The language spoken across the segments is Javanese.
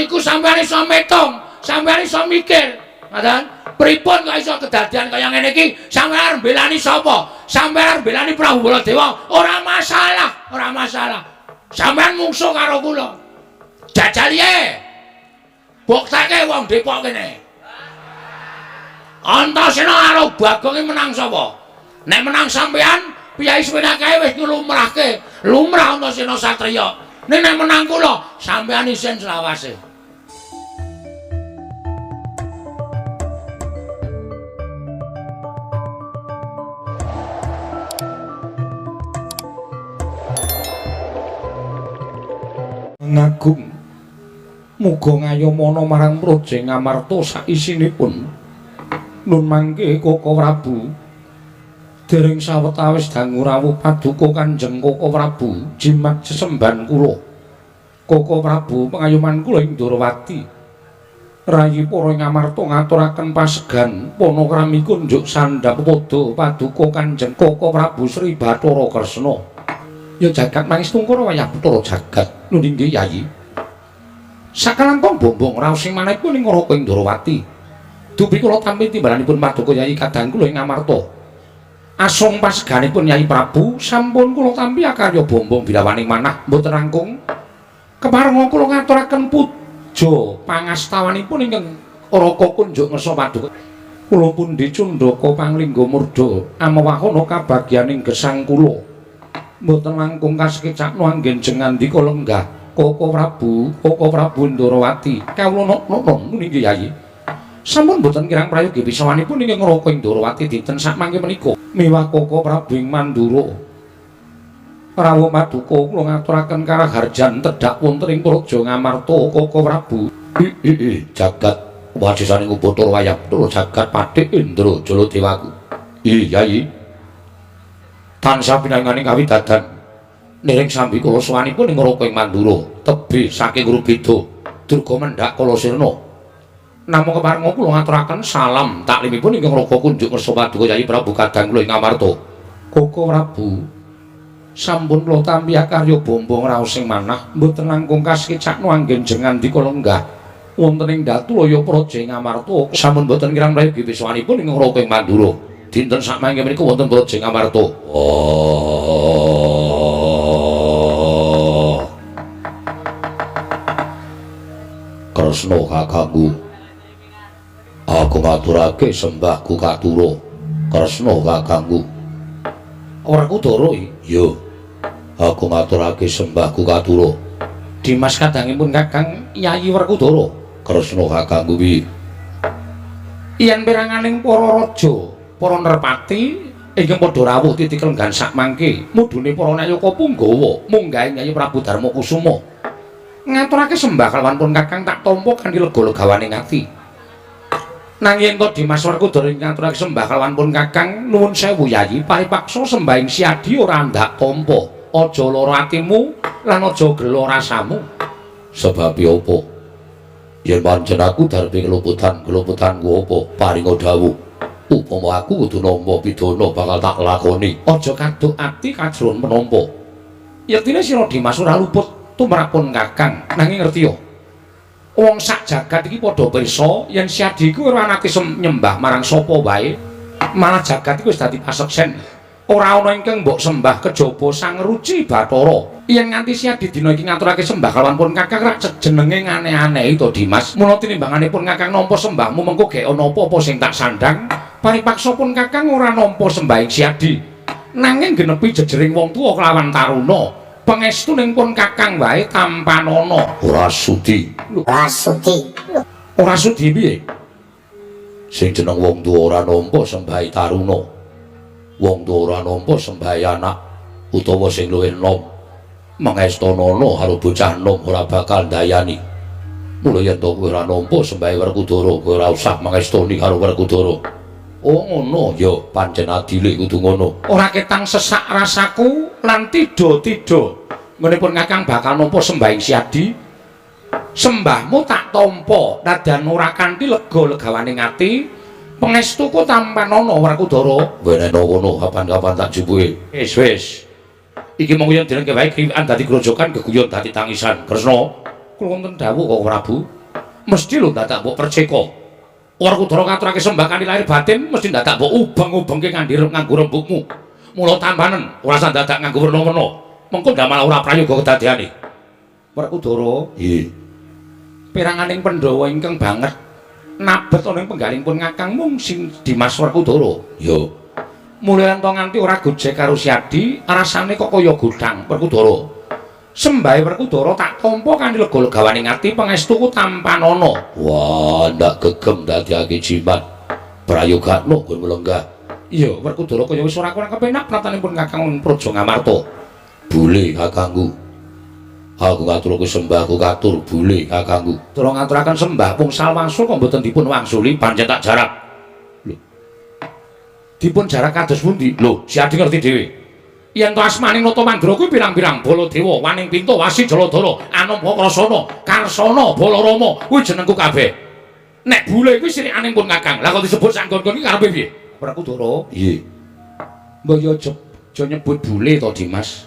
niku sampeyan iso metung, sampeyan iso mikir. Ngoten? Pripun kok iso kedadian kaya ngene iki? Sampeyan arep mbelani sapa? Sampeyan arep mbelani Prabu Baladewa? Ora masalah, ora masalah. Sampeyan mungsuh karo kula. Jajal ye. Bukteke wong Depok kene. Antasena karo Bagong iki menang sapa? Nek menang sampeyan, piyai semene kae wis nglumrahke. Lumrah Antasena satriya. Nek menang kula, sampeyan isin selawase. Ngagung muga ngayomana marang Praja Ngamarta saisinipun. Nun mangke Koko Prabu dereng sawetawis dangu rawuh paduka Kanjeng Koko Prabu jimat sesembahan kula. Koko Prabu pengayoman kula ing Ndorowati. Rayi para Ngamarta ngaturaken pasegan panakrami kunjuk sandhap pada paduka Kanjeng Koko Prabu Sri Bathara Kresna. Ya jagat mangestungkara wayah Bathara jagat. Nun inggih Yayi. Sakalangkung bombong raos sing manahipun ing Raka ing Ndorowati. Dupi kula tampi timbalanipun paduka Yayi kadang kula ing Ngamarta. Asung paseganipun Yayi Prabu sampun kula tampi akarya bombong bilawaning manah mboten langkung. Keparenga kula ngaturaken puja pangastawanipun ingkang Raka kunjuk ngersa paduka. Kula pundi cundhaka panglingga murda amewahana kabagyaning gesang kula. Mboten langkung kasekecakno anggen jengandika lenggah Koko Prabu, Koko Prabu Ndorowati. Kawula nokno nggih Yayi. Sampun mboten kirang prayogi pisawanipun ingkang Raka ing Ndorowati dinten sakmangke menika. Miwah Koko Prabu ing Mandura. Rawuh paduka kula ngaturaken karaharjan tedhak wonten ing Praja Ngamarta Koko Prabu. Jagat wajisaning Bathara wayah Bathara jagat Pathik Indra Jaladewaku. Ih Yayi. Tansah pinanganing kawidadan niring sambi kula sowanipun ing Raka ing Mandura tebih saking Rubeda durga mendhak kala sirna. Namung keparenga kula ngaturaken salam taklimipun ingkang Raka kunjuk ngersa paduka Yayi Prabu kadang kula ing Ngamarta. Koko Prabu sampun kula tampi akarya bombong raos sing manah mboten langkung kasekecakno anggen jengandika lenggah wonten ing Datulaya Praja ing Ngamarta. Sampun mboten kirang prayogi pisawanipun ing Raka ing Mandura. Dinten sakmangke menika wonten Praja Ngamarta. Oh. Kresna kakangku. Aku ngaturake sembahku katura. Kresna kakangku. Werkudara iya. Aku ngaturake sembahku katura. Dimas kadangipun Kakang Yayi Werkudara. Kresna kakangku piye? Yen peranganing para raja, para nerpati ingkang padha rawuh titik lenggan sakmangke mudune para nayaka punggawa munggahe Yayi Prabu Darma Kusuma ngaturake sembah kalawan pun Kakang tak tampa kanthi lega-legawane ati. Nanging yen to Dimas Werkudara ngaturake sembah kalawan pun Kakang nuwun sewu Yayi paripaksa sembahing Siadi ora ndak tampa. Aja lara atimu lan aja gela rasamu. Sebab apa? Yen pancen aku darpe keluputan, keluputanku apa? Paringa dawuh. Upama aku kudu nampa pidana bakal tak lakoni. Aja kaduk ati kajroan penampa. Yektine sira Dimas ora luput tumrapun Kakang. Nanging ngerti ya, wong sak jagat iki padha pirsa yen Siadi iku ora nate nyembah marang sapa wae. Malah jagat iku wis dadi paseksen. Ora ana ingkang mbok sembah kejaba Sang Ruci Bathara. Yen nganti Siadi dina iki ngaturake sembah kalawan pun Kakang rak jenenge ngane-anehi to Dimas. Mula tinimbanganipun Kakang nampa sembahmu mengko gek ana apa-apa sing tak sandhang. Paripaksa pun Kakang ora nampa sembahing Siadi. Nanging genepi jejering wong tuwa kelawan taruna. Pangestuning pun Kakang wae tampanana. Ora sudi. Ora sudi. Ora sudi piye? Sing jeneng wong tuwa ora nampa sembahi taruna. Wong tuwa ora nampa sembahi anak utawa sing luwih enom. Mangestanana karo bocah enom ora bakal ndayani. Mula yen to kowe ora nampa sembahi Werkudara, kowe ora usah mangestoni karo Werkudara. Oh ngono ya, pancen adile kudu ngono. Ora ketang sesak rasaku lan tidha-tidha. Ngene pun Kakang bakal nampa sembahing Siadi. Sembahmu tak tampa nadyan ora kanthi lega legawane ati. Pangestuku tampanana Werkudara. Wenena kono kapan-kapan tak jupuke. Wis wis. Iki mung yen jenenge wae kriwikan dadi grojokan geguyon dadi tangisan. Kresna, Kula wonten dawuh Koko Prabu. Mesti lho dadak mbok perceka. Werkudara ngaturake sembah kanthi lahir batin mesti dadak mbok ubeng-ubengke ngandhi nganggo rembugmu. Mula tampanen ora usah dadak nganggo werna-werna. Mengko ndak malah ora prayoga kedadeane. Werkudara, nggih. Peranganing Pandhawa ingkang banget nabet ana ing penggalihipun Kakang mung sing Dimas Werkudara. Ya. Mulya ento nganti ora gojek karo Siadi, rasane kok kaya godhang Werkudara. Sembahe Werkudara tak tampa kanthi lega-legawaning ati pangestuku tampanana. Wah, ndak gegem dadiake jimat. Prayogakno nggon lenggah. Iya, Werkudara kaya wis ora kurang kepenak pratanipun Kakang ing Praja Ngamarta. Bule kakangku. Aku ngaturake sembahku katur bule kakangku. Kula ngaturaken sembah pungsal wangsul kok mboten dipun wangsuli pancen tak jarak. Lho. Dipun jarak kados pundi? Lho, Siadi ngerti dhewe. Yen to asmaning Nata Mandra kuwi pirang-pirang Baladewa, Waning Pinta, Wasi Jaladara, Anampa Krasana, Karsana, Balarama, kuwi jenengku kabeh. Nek bule kuwi sirikaning pun Kakang. Lah kok disebut sak nggon-nggon iki karepe piye? Werkudara. Nggih. Mbok yo aja nyebut bule to, Dimas.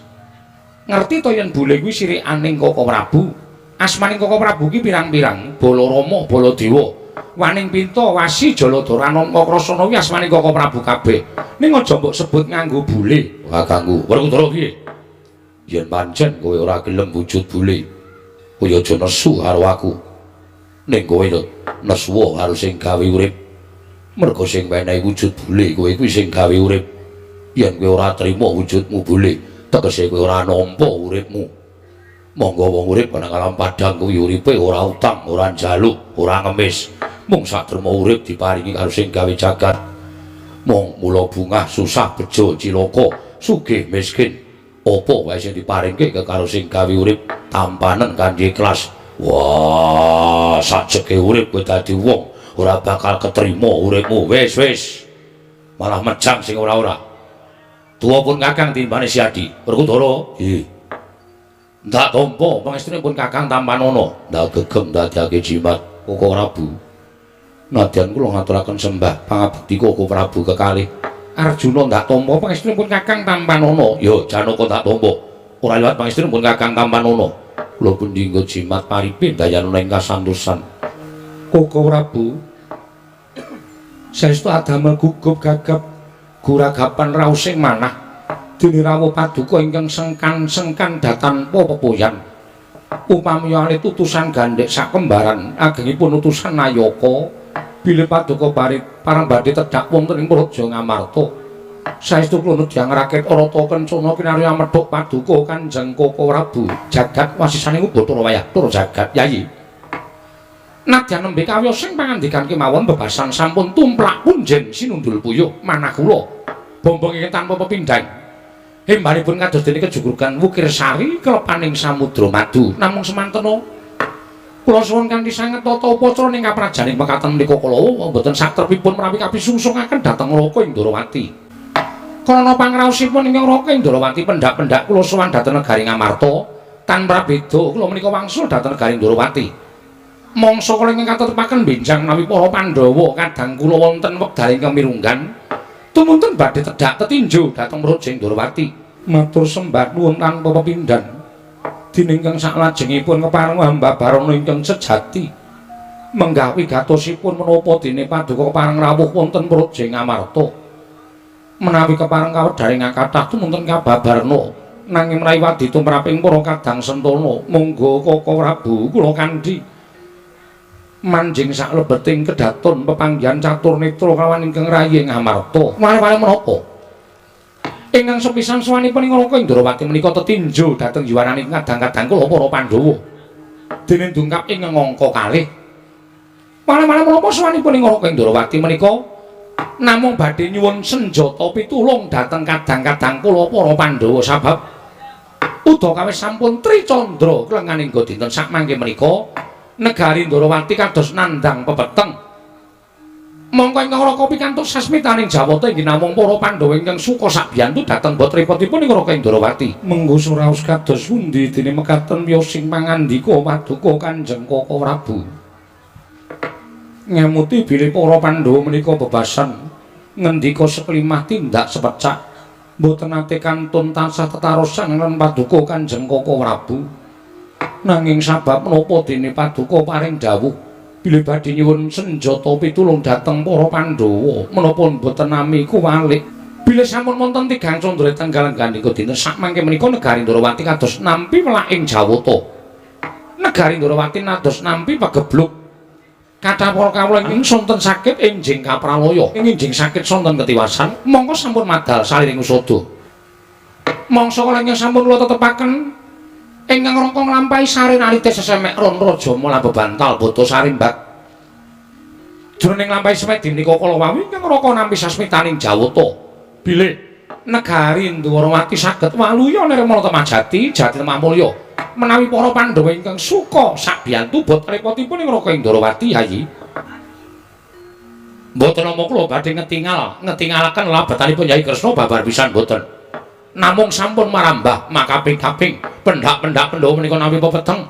Ngerti to yen bule kuwi sirikaning Koko Prabu? Asmaning Koko Prabu ki pirang-pirang, Balarama, Baladewa, Waning Pinta, Wasi Jaladara, Anampa Krasana kuwi asmaning Koko Prabu kabeh. Ning aja mbok sebut nganggo bule. Kakangku, Werkudara piye? Yen pancen kowe ora gelem wujud bule, kowe aja nesu karo aku. Ning kowe nesuwa karo sing gawe urip. Mergo sing menehi wujud bule kowe kuwi sing gawe urip. Yen kowe ora trima wujudmu bule, tegese kowe ora nampa uripmu. Monggo wong urip ana alam padhang kuwi uripe ora utang, ora njaluk, ora ngemis. Mung saderma urip diparingi karo sing gawe jagat. Mung mula bungah susah bejo cilaka, sugih miskin, apa wae sing diparingke karo sing gawe urip tampanen kanthi ikhlas. Wah, sajeke urip kowe dadi wong ora bakal ketrima uripmu. Wis wis. Malah mejang sing ora-ora. Tuwa pun Kakang timbane Siadi. Werkudara, nggih. Ndak tampa pangestunipun Kakang tampanana. Ndak gegem dadiake jimat Koko Prabu. Nadyan kula ngaturaken sembah pangabekti Koko Prabu kekalih. Arjuna ndak tampa pangestunipun Kakang tampanana. Ya, Janaka ndak tampa. Ora liwat pangestunipun Kakang tampanana. Kula pundi nggo jimat paripe dayanana ing kasantosan. Koko Prabu, saestu adamel gugup gagap guragapan raosing manah dene rawuh paduka ingkang sengkan-sengkan datanpa pepoyan. Upami alit utusan gandhek sakembaran agengipun utusan Nayaka bilih paduka barit parang badhe tedhak wonten ing Praja Ngamarta. Saestu kula nedyang raket Arata Kencana kinarya amedhuk paduka Kanjeng Koko Prabu jagat wasisaning Bathara wayah tur jagat Yayi. Nadyan nembe kawiyos sing pangandikan kemawon bebasan sampun tumplak punjen sinundul puyuh manah kula. Bombong ingkang tanpa pepindhan. Hembanipun kados dene kejugrugan Wukir Sari kelepaning samudra madu. Namung semantena kula suwun kanthi sanget tata upacara ing kaprajaning mekaten menika kala mboten satrepipun menawi kapisungsungaken dhateng Raka ing Ndorowati. Karana pangraosipun ing Raka ing Ndorowati pendak-pendak kula sowan dhateng negari Ngamarta tanpa beda kula menika wangsul dhateng negari Ndorowati. Mangsa kala ingkang katetepaken benjang menawi para Pandhawa kadang kula wonten wekdal ingkang mirunggan tumunten badhe tedhak tetinju dhateng Praja Ndorowati. Matur sembah nuwun tanpa pepindhan. Dene ingkang saklajengipun kepareng hamba barana ingkang sejati menggah wigatosipun menapa dene paduka kepareng rawuh wonten Praja Ngamarta. Menawi kepareng kawedharing kathah tumunten kababarna nanging menawi wadi tumraping para kadang sentana monggo Koko Prabu kula kandhi manjing saklebeting kedaton pepanggihan catur netra kawan ingkang rayi Ngamarta. Wale-wale menapa? Ingkang sepisan sowanipun ing Raka Indrawati menika tetinju dhateng yuwananing kadang-kadang kula para Pandhawa. Dene dungkap ing angka kalih. Wale-wale menapa sowanipun ing Raka Indrawati menika namung badhe nyuwun senjata pitulung dhateng kadang-kadang kula para Pandhawa sabab udakawis sampun tricandra klenganing dinten sakmangke menika negari Ndorowati kados nandhang pepeteng. Mongko ingkang Raka pikantuk sasmitaning Jawata inggih namung para Pandhawa ingkang suka sabiyantu dhateng botripotipun ing Raka Ndorowati. Mengko suraos kados pundi dene mekaten wiyosing pangandika paduka Kanjeng Koko Prabu. Ngemuti bilih para Pandhawa menika bebasan ngendika sekelimah tindak sepecak mboten nate kantun tansah tetarosan lan paduka Kanjeng Koko Prabu. Nanging sabab menapa dene paduka paring dawuh bilih badhe nyuwun senjata pitulung dhateng para Pandhawa menapa mboten nami kuwalik. Bilih sampun wonten tigang candra tenggal gandika dinten sakmangke menika negari Ndrawati kados nampi welaking Jawata. Negari Ndrawati nados nampi pagebluk. Kathah para kawula ingkang sonten sakit enjing kapralaya, enjing sakit sonten ketiwasan, mongko sampun madal saliring usada. Mangsa kala ingkang sampun kula tetepaken ingkang raka nglampahi sare nalite sesemek ron raja mula bebantal bata sarimbak. Jroning nglampahi semedi menika kala wau ingkang raka nampi sasmitaning Jawata. Bilih negari Ndwarawati saged waluya nirmala temah jati, jati temah mulya. Menawi para Pandhawa ingkang suka sabiyantu bot repotipun ing raka Ndrawati Yayi. Mboten nampa kula badhe ngetingalaken labetanipun Yayi Kresna babar pisan mboten. Namung sampun marambah makaping-kaping pendhak-pendhak Pandhawa menika nampi pepeteng.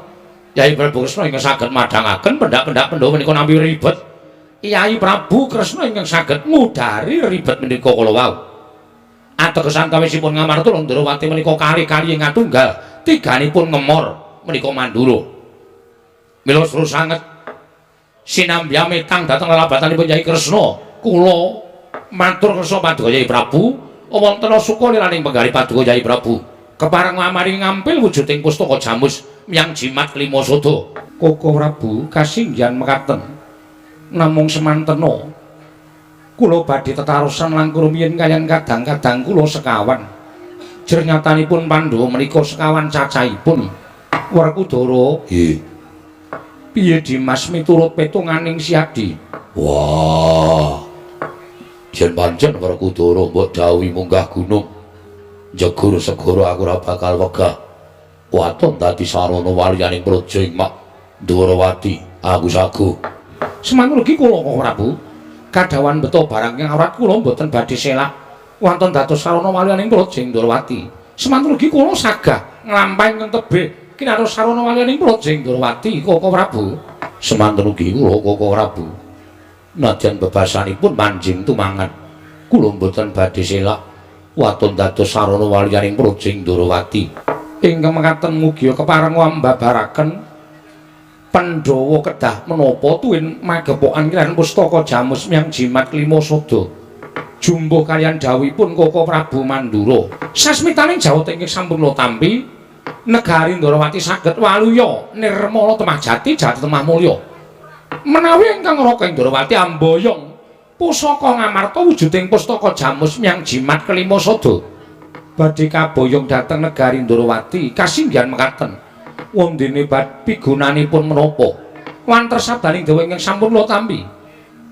Yayi Prabu Kresna ingkang saged madhangaken pendhak-pendhak Pandhawa menika nampi ribet. Yayi Prabu Kresna ingkang saged ngudari ribet menika kala wau. Ateges antawisipun Ngamarta lan Ndrawati menika kali-kali ing atunggal tiganipun ngemor menika mandura. Mila seru sanget sinambi ametang dhateng lelabatanipun Yayi Kresna. Kula matur kersa paduka Yayi Prabu, wonten suka liraning penggalih paduka Yayi Prabu. Kepareng ngamari ngampil wujuding pustaka jamus miyang jimat kelima sada. Koko Prabu kasinggihan mekaten. Namung semantena kula badhe tetarosan langkung rumiyin kaliyan kadang-kadang kula sekawan. Jernyatanipun Pandhawa menika sekawan cacahipun. Werkudara, nggih. Piye Dimas miturut petunganing Siadi? Wah. Yen pancen Werkudara mbok dawuhi munggah gunung, njegur segara aku ora bakal wegah. Waton dadi sarana waliyaning praja ing Mak Ndwarawati, aku sagu. Semanten ugi kula Koko Prabu. Kadhawan beto barang ing awrat kula mboten badhe selak wonten dados sarana waliyaning praja ing Ndrawati. Semanten ugi kula sagah nglampahi ingkang tebih kinaros sarana waliyaning praja ing Ndrawati, Koko Prabu. Semanten ugi kula Koko Prabu. Nadyan bebasanipun manjing tumangan, kula mboten badhe selak waton dados sarana waliyaning praja ing Ndrawati. Ingkang mekaten mugia kepareng mbabaraken Pandhawa kedah menapa tuwin magepokan kiran pustaka jamus miyang jimat kelima sada. Jumbuh kaliyan dawuhipun Koko Prabu Mandura. Sasmitaning jawata ingkang sampun kula tampi, negari Ndrawati saged waluya nirmala temah jati, jati temah mulya. Menawi ingkang raka Ndrawati amboyong pusaka Ngamarta wujuding pustaka jamus miyang jimat kelima sada badhe kaboyong dhateng negari Ndrawati kasinggihan mekaten. Wondene bab pigunanipun menapa? Wanter sabdaning dewa ingkang sampun kula tampi.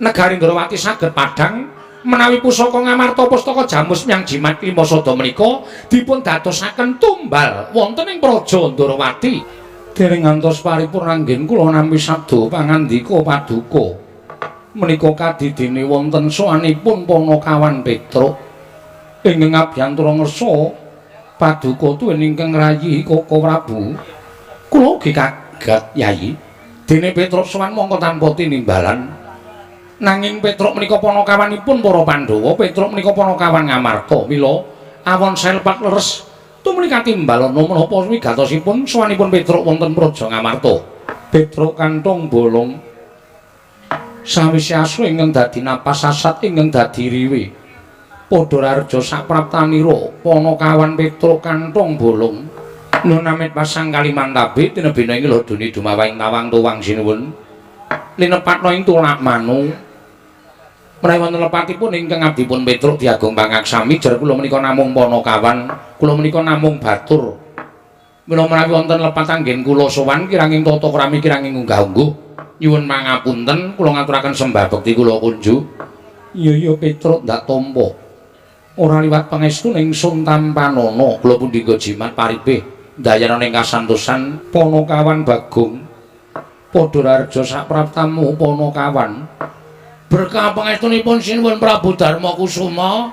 Negari Ndrawati saged padhang menawi pusaka Ngamarta pustaka jamus miyang jimat lima sada menika dipun dadosaken tumbal wonten ing praja Ndrawati. Dereng ngantos paripurna anggen kula nampi sabda pangandika paduka. Menika kadidene wonten sowanipun Panakawan Petruk ingkang ngabiyantara ngersa paduka tuwin ingkang ngrayihi Koko Prabu. Kula ugi kaget Yayi. Dene Petruk sowan mongko tanpa tinimbalan. Nanging Petruk menika panakawanipun para Pandhawa, Petruk menika panakawan Ngamarta. Mila awon selepat leres tumuli katimbalana menapa wigatosipun sowanipun Petruk wonten praja Ngamarta. Petruk kantong bolong sawise asu ingkang dadi napas sasat ingkang dadi riwe. Padha rareja sapraptanira panakawan Petruk kantong bolong. Nun amit pasang Kalimantabe tinebina ing lodoni dumawahing tawang tuwang sinuwun. Linepatna ing tulak manu. Menawi wonten lepatipun ingkang abdipun Petruk diagung pangaksami jer kula menika namung panakawan, kula menika namung batur. Mila menawi wonten lepat anggen kula sowan kiranging tata krami kiranging unggah-ungguh nyuwun pangapunten kula ngaturaken sembah bekti kula kunjuk. Iya iya Petruk ndak tampa. Ora liwat pangestu ning sun tampanana kula pundi nggo jimat paripih. Ndayana ing kasantosan Panakawan Bagong. Padha rareja sapraptamu Panakawan. Berkah pangestunipun sinuwun Prabu Darma Kusuma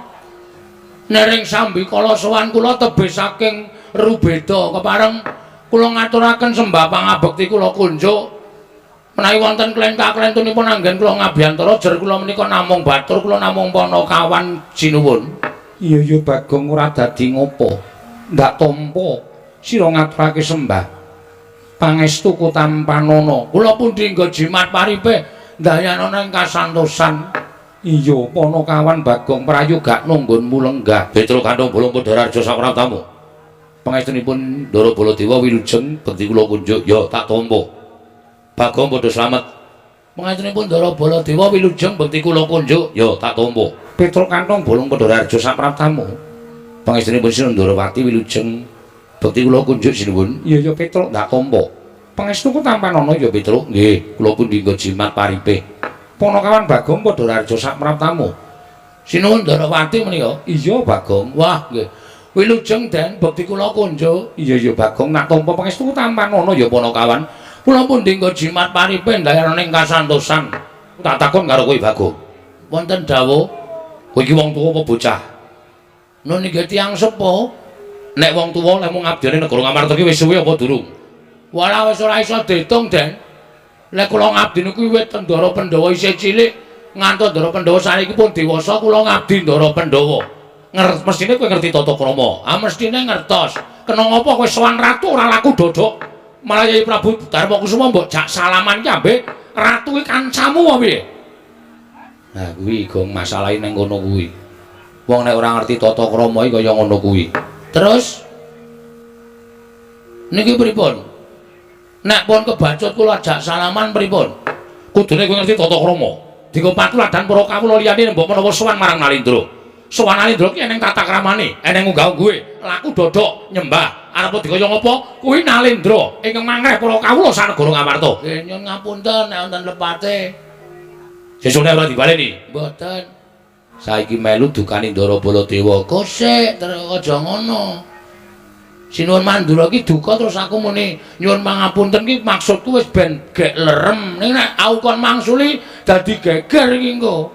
nering sambikala sowan kula tebih saking Rubeda kepareng kula ngaturaken sembah pangabekti kula kunjuk. Menawi wonten klenta-klentunipun anggen kula ngabiyantara jer kula menika namung batur kula namung Panakawan sinuwun. Iya iya Bagong ora dadi ngopo. Ndak tampa sira ngaturake sembah. Pangestu kutampanana. Kula pundi nggo jimat paripe ndayanana ing kasantosan. Iya, Panakawan Bagong prayogakno nggonmu lenggah. Petruk Kanthong Bolong Padhararja saprabtamu. Pangestunipun Ndara Baladewa wilujeng bekti kula kunjuk. Ya, tak tampa. Bagong padha slamet. Pangestunipun Ndara Baladewa wilujeng bekti kula kunjuk. Ya, tak tampa. Petruk Kanthong Bolong Padhararja saprabtamu. Pangestunipun Sinuwun Ndarawati wilujeng bekti kula kunjuk sinuwun. Iya ya Petruk, tak tampa. Pangestuku tampanana ya Petruk. Nggih, kula pundi nggo jimat paripe. Panakawan Bagong Padhararja saprabtamu. Sinuwun Ndarawati menika? Iya Bagong. Wah, nggih. Wilujeng Den bekti kula kunjuk. Iya ya Bagong, nak tampa pangestuku tampanana ya Panakawan. Kula pundi nggo jimat paripe ndayanana ing kasantosan. Tak takon karo kowe Bagong. Wonten dawuh, kowe iki wong tuwa apa bocah? Nun nggih tiyang sepuh. Nek wong tuwa lek mung ngabdiane negara Ngamarta ki wis suwe apa durung? Walah wis ora iso diitung, Den. Lek kula ngabdi niku wiwit Ndara Pandhawa isih cilik ngantos Ndara Pandhawa saniki pun dewasa kula ngabdi Ndara Pandhawa. Mestine kowe ngerti tata krama. Ah mestine ngertos. Kena ngapa kowe sowan ratu ora laku dodok. Malah Yai Prabu Darma Kusuma mbok jak salaman ki ambek ratu ki kancamu apa piye? Nah kuwi gong masalahe ning kono kuwi. Wong nek ora ngerti tata krama iki kaya ngono kuwi. Terus niki pripun? Nek pun kebacut kula ajak salaman pripun? Kudune kowe ngerti tata krama. Dienggo patuladan para kawula liyane mbok menawa sowan marang Nalindra. Sowan Nalindra ki eneng tata kramane, eneng unggah-ungguhe, laku dodok nyembah. Arep dikaya ngapa? Kuwi Nalindra ingkang mangreh para kawula sanegara Ngamarta. Nggih nyuwun ngapunten nek wonten lepate. Sesune ora dibaleni? Mboten. Saiki melu dukani Ndara Baladewa. Kosek terus aja ngono. Sinuwun Mandura ki duka terus aku muni nyuwun pangapunten ki maksudku wis ben gek lerem. Ning nek aku kon mangsuli dadi geger iki engko.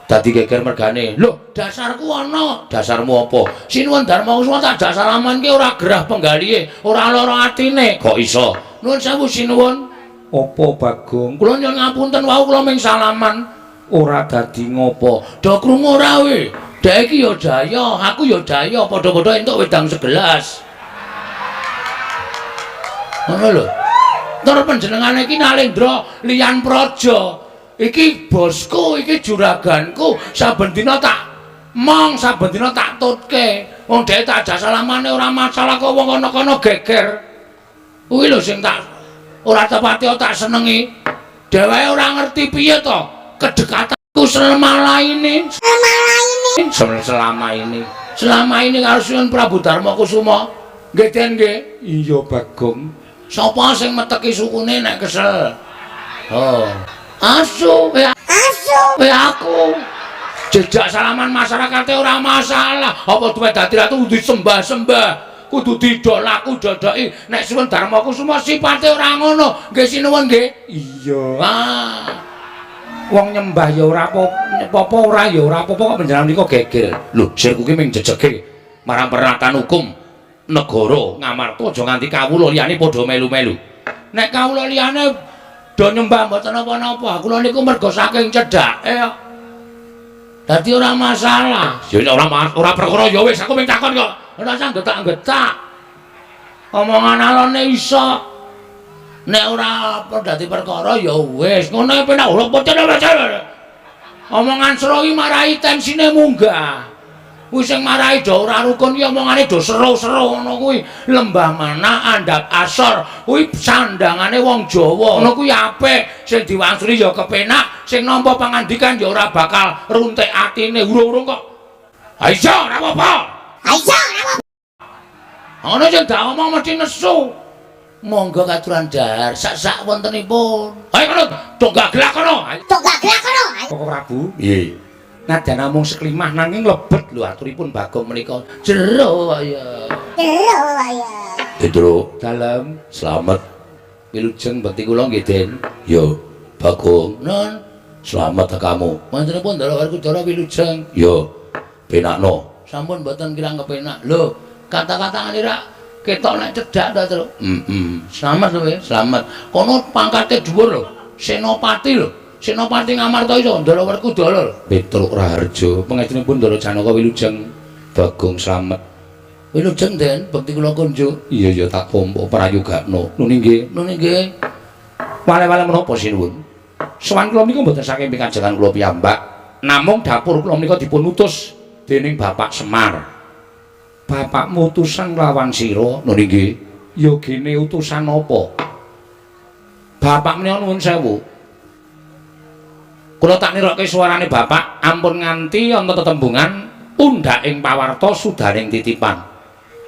Dadi geger mergane. Lho, dasarku ana. Dasarmu apa? Sinuwun Darma Kusuma tak jak salaman ki ora gerah penggalihe, ora lara atine. Kok iso? Nuwun sewu sinuwun. Apa Bagong? Kula nyuwun ngapunten wau kula ming salaman. Ora dadi ngopo. Do krungu ora we? Dek iki ya daya, aku ya daya, padha-padha entuk wedang segelas. Ngono lho. Tur panjenengane iki Nalendra liyan praja. Iki bosku, iki juraganku, saben dina tak mong, saben dina tak tutke. Wong dhek tak ajak salamane ora masalah kok wong kono-kono geger. Kuwi lho sing tak ora tepati tak senengi. Dheweke ora ngerti piye to kedekatanku selama ini. Selama ini. Selama ini karo Sinuwun Prabu Darma Kusuma. Nggih Den nggih. Iya Bagong. Sapa sing meteki sukune nek kesel? Oh. Asu, asu, aku. Jejak salaman masyarakate ora masalah. Apa duwe dadi ratu kudu disembah-sembah, kudu didolaku dodoki. Nek Sinuwun Darma Kusuma sipate ora ngono. Nggih sinuwun nggih. Iya. Ah. Wong nyembah ya ora apa-apa, ora ya ora apa-apa kok panjenengan nika geger. Lho, sirku ki ming jejege marang peralatan hukum negara Ngamarta aja nganti kawula liyane padha melu-melu. Nek kawula liyane do nyembah mboten napa-napa, kula niku mergo saking cedhake kok. Dadi ora masalah. Ya ora perkara ya wis aku ming takon kok. Ora usah getak-getak. Omongan alone iso. Nek ora apa dadi perkara ya wis. Ngono penak ora pocen. Omongan sero iki marai tensine munggah. Kuwi sing marai do ora rukun ki omongane do seru-seru ngono kuwi. Lembah mana andhap asor kuwi sandangane wong Jawa. Ngono kuwi apik, sing diwangsuli ya kepenak, sing nampa pangandikan ya ora bakal runtik atine urung-urung kok. Ha iya ora apa-apa. Ha iya ora apa-apa. Ngono sing dak omong mesti nesu. Monggo katuran dahar sak-sak wontenipun. Ayo kono, donggak gelak kono. Donggak gelak kono. Koko Prabu. Nggih. Nadyan namung seklimah nanging lebet lho aturipun Bagong menika. Jero ya. Jero ya. Petro, dalem slamet. Wilujeng bekti kula nggih, Den. Yo, Bagong. Nun, slamet kamu. Mantenipun Ndara Werkudara wilujeng. Yo, penakno. Sampun mboten kirang kepenak. Lho, kata-katane rak ketok nek cedhak ta, Tru. Heeh. Slamet kowe, slamet. Kono pangkate dhuwur lho, Senopati lho. Senopati Ngamarta iso Ndara Werkudara lho. Petruk Raharja, pangestunipun Ndara Janaka wilujeng. Bagong slamet. Wilujeng Den, bekti kula kunjuk. Iya ya tak tampa prayogakno. Nun inggih. Nun inggih. Wale-wale menapa sinuwun? Sowan kula menika mboten saking pikajengan kula piyambak. Namung dapur kula menika dipun utus dening Bapak Semar. Bapakmu utusan lawan sira. Nun inggih. Ya gene utusan apa? Bapak menika nuwun sewu. Kula tak nirokke suarane bapak, ampun nganti ana tetembungan undhak ing pawarta sudaning titipan.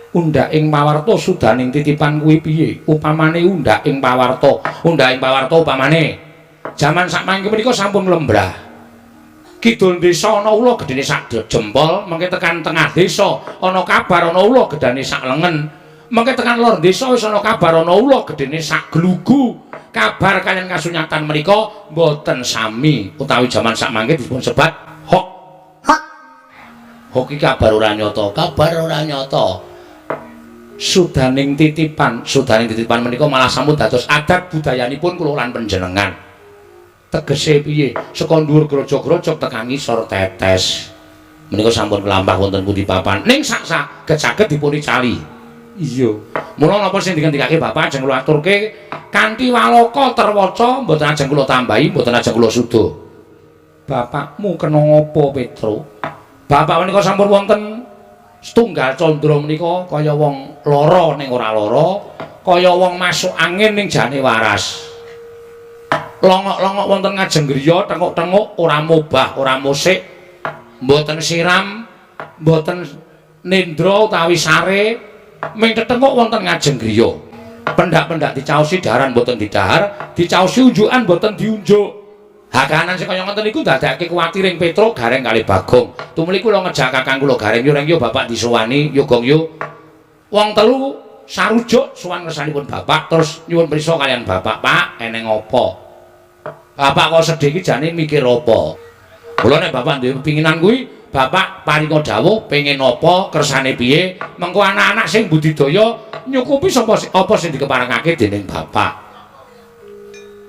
Undhak ing pawarta sudaning titipan kuwi piye? Upamane undhak ing pawarta, undhak ing pawarta upamane jaman sakmangke menika sampun lembrah. Kidul desa ana ula gedene sak jempol, mengke tekan tengah desa ana kabar ana ula gedane sak lengen. Mengke tekan lor desa wis ana kabar ana ula gedene sak glugu. Kabar kaliyan kasunyatan menika mboten sami utawi jaman sakmangke dipun sebat hok. Hok. Hok iki kabar ora nyata, kabar ora nyata. Sudaning titipan, sudaning titipan menika malah sampun dados adat budayanipun kula lan panjenengan. Tegese piye? Saka dhuwur grojog-grojog tekan ngisor tetes. Menika sampun kelampah wonten pundi papan. Ning sak saged-saged dipun icali. Iya. Mula napa sing dingendikake Bapak ajeng kula aturke kanthi waloka terwaca, mboten ajeng kula tambahi, mboten ajeng kula suda. Bapakmu kena ngapa, Petro? Bapak menika sampun wonten setunggal candra menika kaya wong lara ning ora lara, kaya wong masuk angin ning jane waras. Longok-longok wonten ngajeng griya, tenguk-tenguk ora mobah, ora musik, mboten siram, mboten nendra utawi sare, ming tetenguk wonten ngajeng griya. Pendak-pendak dicaosi daharan mboten didahar, dicaosi unjukan mboten diunjuk. Hakanan sing kaya ngoten niku ndadekake kuwatir ing Petro Gareng kalih Bagong. Tumuli kula ngejak kakang kula Gareng, yo reng yo bapak disowani, yo gong yo. Wong telu sarujuk sowan ngersanipun bapak terus nyuwun prisa kaliyan bapak, Pak, eneng apa? Bapak kok sedih iki jane mikir apa? Kula nek bapak duwe pepinginan kuwi, bapak paringa dawuh pengen apa, kersane piye, mengko anak-anak sing budidaya nyukupi sapa apa sing dikeparengake dening bapak.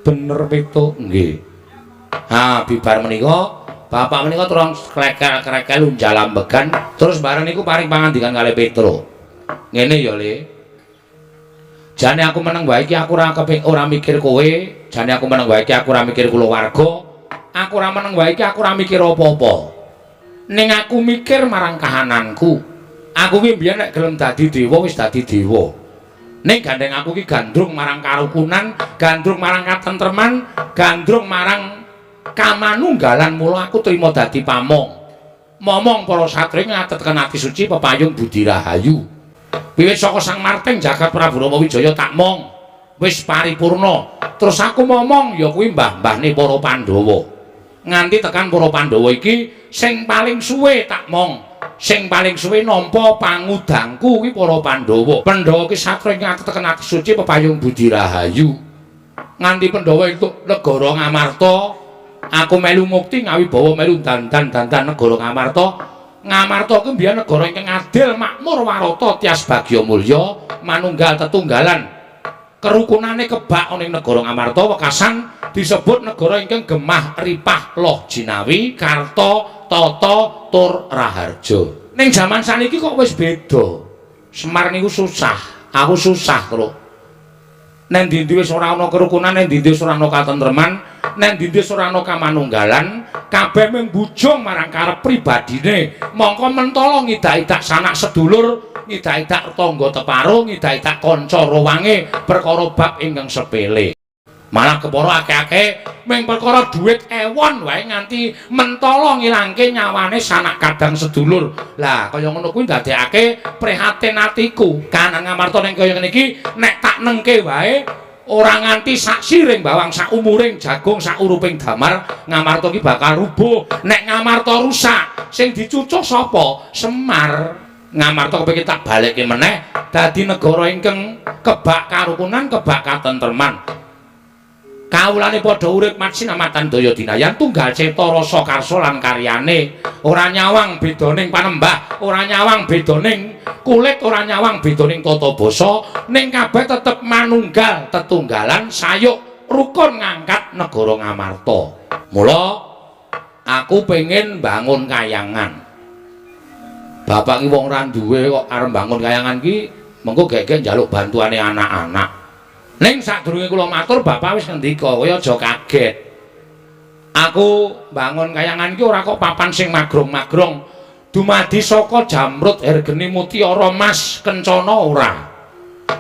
Bener Petro? Nggih. Ha, bibar menika bapak menika turun krekel-krekel unjal ambegan, terus bareng niku paring pangandikan kalih Petro. Ngene ya, Le. Jane aku meneng wae iki aku ora keping ora mikir kowe, jane aku meneng wae iki aku ora mikir kulawarga, aku ora meneng wae iki aku ora mikir apa-apa. Ning aku mikir marang kahananku. Aku ki mbiyen nek gelem dadi dewa wis dadi dewa. Ning gandeng aku ki gandrung marang karukunan, gandrung marang katentreman, gandrung marang kamanunggalan, mula aku trima dadi pamong. Momong para satriya ngatetken ati suci pepayung budi rahayu. Wiwit saka Sang Marting jagat Prabu Rama Wijaya tak mong wis paripurna. Terus aku momong ya kuwi mbah-mbahne para Pandhawa. Nganti tekan para Pandhawa iki sing paling suwe tak mong, sing paling suwe nampa pangudangku kuwi para Pandhawa. Pandhawa ki satriya ngatetken ati suci pepayung budi rahayu. Nganti Pandhawa entuk negara Ngamarta, aku melu mukti ngawibawa melu dandan-dandan negara Ngamarta. Ngamarta kuwi mbiyen negara ingkang adil, makmur, warata, tias bagya mulya, manunggal tetunggalan. Kerukunane kebak ana ing negara Ngamarta wekasan disebut negara ingkang gemah ripah loh jinawi, karta, tata, tur raharja. Ning jaman saniki kok wis beda. Semar niku susah, aku susah, Truk. Neng ndi-ndi wis ora ana kerukunan, neng ndi-ndi wis ora ana katentreman, neng ndi-ndi wis ora ana kamanunggalan, kabeh mung bujung marang karep pribadine. Mongko mentala ngidak-idak sanak sedulur, ngidak-idak tangga teparo, ngidak-idak kanca rowange perkara bab ingkang sepele. Malah kepara akeh-akeh mung perkara dhuwit ewon wae nganti mentala ngilangke nyawane sanak kadang sedulur. Lah kaya ngono kuwi ndadekake prihatin atiku. Kahanan Ngamarta ning kaya ngene iki nek tak nengke wae ora nganti sak siring bawang, sak umuring jagung, sak uruping damar, Ngamarta iki bakal rubuh. Nek Ngamarta rusak, sing dicucuh sapa? Semar. Ngamarta kepengin tak balekke meneh dadi negara ingkang kebak karukunan, kebak katentreman. Kawulane padha urip matsinamatan daya dinayan tunggal cipta rasa karsa lan karyane. Ora nyawang bedaning panembah, ora nyawang bedaning kulit, ora nyawang bedaning tata basa, ning kabeh tetep manunggal tetunggalan sayuk rukun ngangkat negara Ngamarta. Mula aku pengen bangun kayangan. Bapak ki wong ora duwe kok arep bangun kayangan ki mengko gek-gek njaluk bantuane anak-anak. Ning sadurunge kula matur bapak wis ngendika, kowe aja kaget. Aku bangun kayangan ki ora kok papan sing magrong-magrong. Dumadi saka jamrut hergeni mutiara mas kencana ora.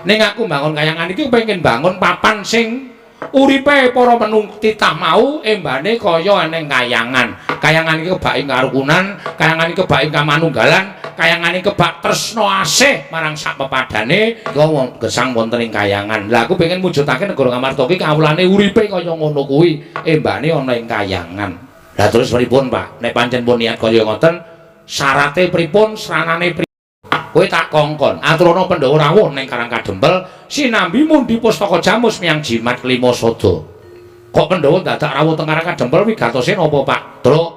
Ning aku bangun kayangan iki pengen bangun papan sing uripe para menung titah mau embane kaya eneng kayangan. Kayangan iki kebak ing karukunan, kayangan iki kebak ing kamanunggalan, kayangan iki kebak tresna asih marang sak pepadane wong gesang wonten ing kayangan. Lah aku pengen mujudake negara Ngamarta iki kawulane uripe kaya ngono kuwi, embane ana ing kayangan. Lah terus pripun, Pak? Nek pancen pun niat kaya ngoten, syarate pripun, sranane pripun? Kowe tak kongkon aturana Pandhawa rawuh ning Karang Kadempel sinambi mundi pustaka jamus miyang jimat lima sada. Kok Pandhawa dadak rawuh teng Karang Kadempel wigatose napa, Pak? Truk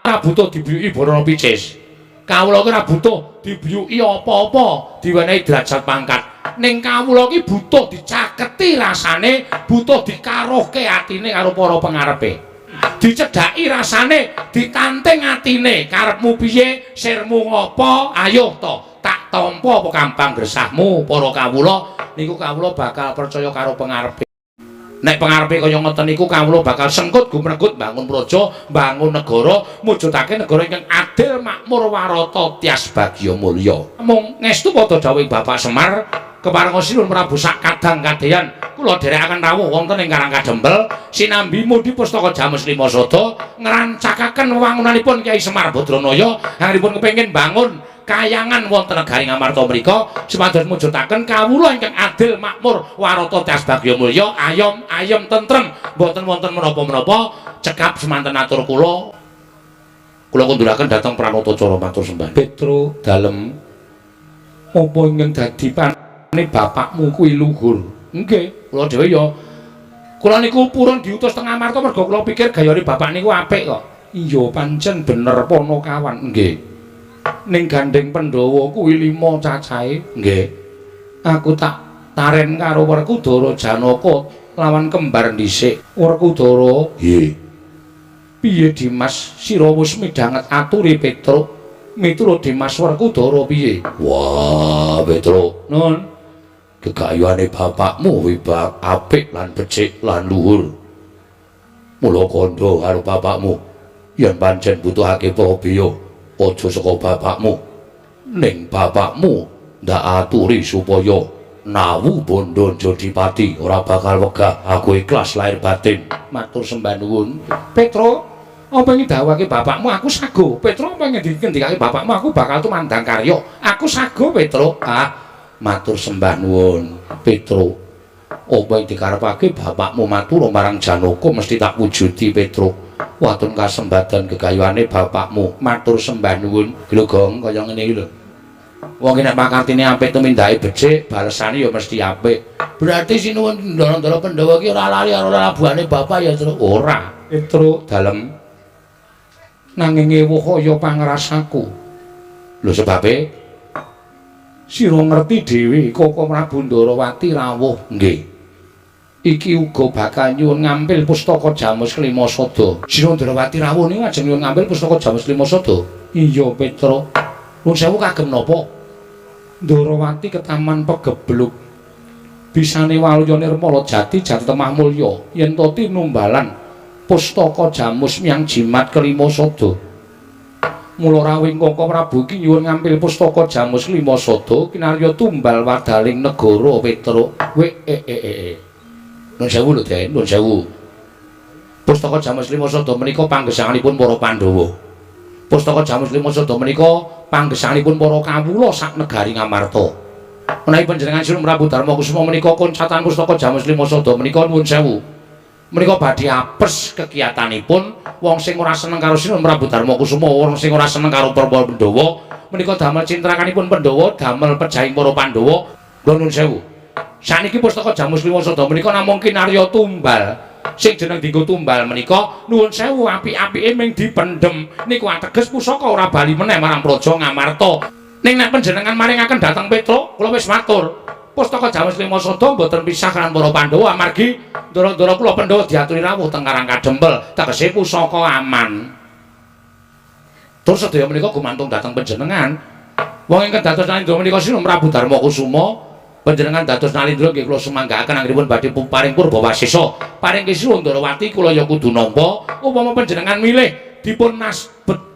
ora butuh dibiyuki barana picis. Kawula ki ora butuh dibiyuki apa-apa, diwenehi derajat pangkat. Ning kawula ki butuh dicaketi rasane, butuh dikaruhke atine karo para pengarepe. Dicedhaki rasane, ditanting atine, karepmu piye, sirmu ngopo, ayo to, tak tampa apa kambang gresahmu para kawula, niku kawula bakal percaya karo pengarepe. Nek pengarepe kaya ngoten niku kawula bakal sengkut gumregut bangun praja, bangun negara, mujudake negara ingkang adil, makmur, warata, tias bagya mulya. Mung ngestu padha dawuhing Bapak Semar, keparenga Sinuwun Prabu sak kadang kadeyan kula dherekaken rawuh wonten ing Karang Kadempel sinambi mundi pustaka Jamus Lima Sada ngrancakaken wewangunanipun Kyai Semar Badranaya anggenipun kepengin bangun kayangan wonten negari Ngamarta mriku supados mujudaken kawula ingkang adil makmur warata tias bagya mulya ayom ayem tentrem mboten wonten menapa-menapa. Cekap semanten atur kula, kula kunduraken dhateng Pranatacara matur sembah. Petro dalem apa ingkang dadi pane bapakmu kuwi luhur? Nggih, kula dhewe ya. Kula niku purun diutus teng Amarta mergo kula pikir gayane bapak niku apik kok. Iya, pancen bener Ponokawan. Nggih. Ning gandeng Pandhawa kuwi 5 cacahe. Nggih. Aku tak taren karo Werkudara Janaka lawan kembar dhisik. Werkudara, nggih. Piye Dimas, sira wis midhanget aturi Petruk? Miturut Dimas Werkudara piye? Wah, Petruk. Nun. Gegayuhane bapakmu wibak apik lan becik lan luhur. Mula kandha karo bapakmu yen pancen butuhake prabeya aja saka bapakmu. Ning bapakmu ndak aturi supaya nawu bondo Jodipati ora bakal wegah. Aku ikhlas lahir batin. Matur sembah nuwun. Petro, apa yang didhawuhake bapakmu aku sago. Petro, apa yang dikendikake bapakmu aku bakal tumandang karya. Aku sago, Petro. Ah, matur sembah nuwun, Petro. Apa yang dikarepake bapakmu matur marang Janaka mesti tak wujudi, Petro. Watun kasembadan gegayuhane bapakmu. Matur sembah nuwun. Lho Gong, kaya ngene iki lho. Wong ki nek pakartine apik tumindake becik, balesane ya mesti apik. Berarti sinuwun Ndara-ndara Pandhawa ki ora lali karo labuhane bapak ya, Tru? Ora. Petro dalem nanging ewuh kaya pangrasaku. Lho sebabe sira ngerti dhewe Koko Prabu Ndarawati rawuh. Nggih. Iki uga bakal nyuwun ngampil pustaka Jamus Lima Sada. Sira Ndarawati rawuh niku ajeng nyuwun ngampil pustaka Jamus Lima Sada? Iya, Petro. Nuwun sewu kagem napa? Ndarawati ketaman pegebluk. Bisane waluya nirmala jati jati temah mulya yen to tinumbalan pustaka Jamus miyang jimat kelima sada. Mula rawuhing Koko Prabu iki nyuwun ngampil pustaka Jamus Lima Sada kinarya tumbal wadaling negara, Petruk. We e e e. Nuwun sewu lho, Den, nuwun sewu. Pustaka Jamus Lima Sada menika panggesanganipun para Pandhawa. Pustaka Jamus Lima Sada menika panggesanganipun para kawula sak negari Ngamarta. Menawi panjenengan Sinuwun Prabu Darma Kusuma menika koncatan pustaka Jamus Lima Sada menika nuwun sewu. Menika badhe apes kegiatanipun wong sing ora seneng karo Sinuwun Prabu Darma Kusuma, wong sing ora seneng karo para Pandhawa, menika damel cintrakanipun Pandhawa, damel pejahing para Pandhawa. Kula nuwun sewu. Saniki pustaka Jamus Lima Sada menika namung kinarya tumbal. Sing jeneng dienggo tumbal menika nuwun sewu apik-apike ming dipendhem. Niku ateges pusaka ora bali meneh marang Praja Ngamarta. Ning nek panjenengan maringaken dhateng Petruk, kula wis matur. Pustaka Jamus Lima Sada mboten pisah kan para Pandhawa amargi ndara-ndara kula Pandhawa diaturi rawuh teng Karang Kadempel, tegese pusaka aman. Tur sedaya menika gumantung dhateng panjenengan. Wong ingkang dados Nalindra menika Sinun Prabu Darma Kusuma. Panjenengan dados Nalindra nggih kula sumanggaaken anggenipun badhe paring purba wasesa. Paring Sinuwun Ndorowati kula ya kudu nampa. Upama panjenengan milih dipun nas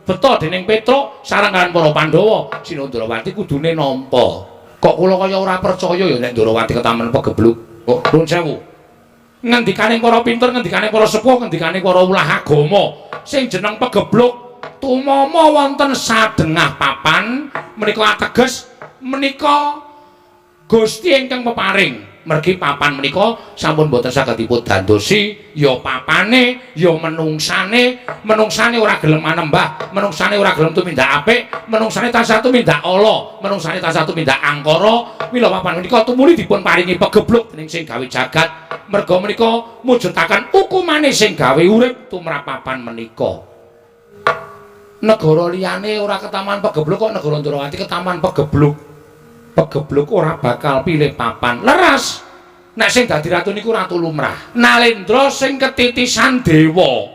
beta dening Petruk sareng kaliyan para Pandhawa, Sinuwun Ndorowati kudune nampa. Kok kula kaya ora percaya ya nek Ndorowati ketamen pegebluk. Kok nuwun sewu. Ngendikane para pinter, ngendikane para sepuh, ngendikane para ulah agama, sing jeneng pegebluk tumama wonten sadengah papan menika ateges menika Gusti ingkang peparing. Mergi papan menika sampun boten saged dipun dandosi, ya papane, ya menungsane, menungsane ora gelem manembah, menungsane ora gelem tumindak apik, menungsane tansah tumindak ala, menungsane tansah tumindak angkara. Mila papan menika tumuli dipun paringi pegebluk dening sing gawe jagat. Merga menika mujudaken hukumane sing gawe urip tumrap papan menika. Negara liyane ora ketaman pegebluk kok negara Ndorowati ketaman pegebluk. Pegebluk ora bakal pilih papan. Leres. Nek sing dadi ratu niku ratu lumrah. Nalendra sing ketitisan dewa.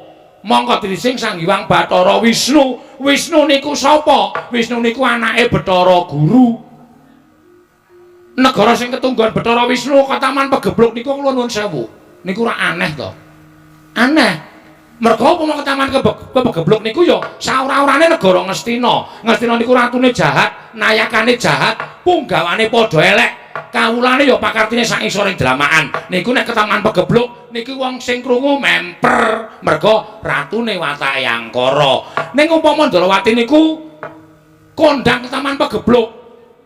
Mongko titising Sang Hyang Bathara Wisnu. Wisnu niku sapa? Wisnu niku anake Bathara Guru. Negara sing ketunggon Bathara Wisnu ketaman pegebluk niku kula nuwun sewu. Niku ora aneh to. Aneh. Merga upama ketaman pegebluk niku ya saora-orane negara Ngastina. Ngastina niku ratune jahat, nayakane jahat, punggawane padha elek, kawulane ya pakartine sak isoring dramakan. Niku nek ketaman pegebluk niki wong sing krungu memper, merga ratune watake angkara. Ning upama Ndorowati niku kondang ketaman pegebluk,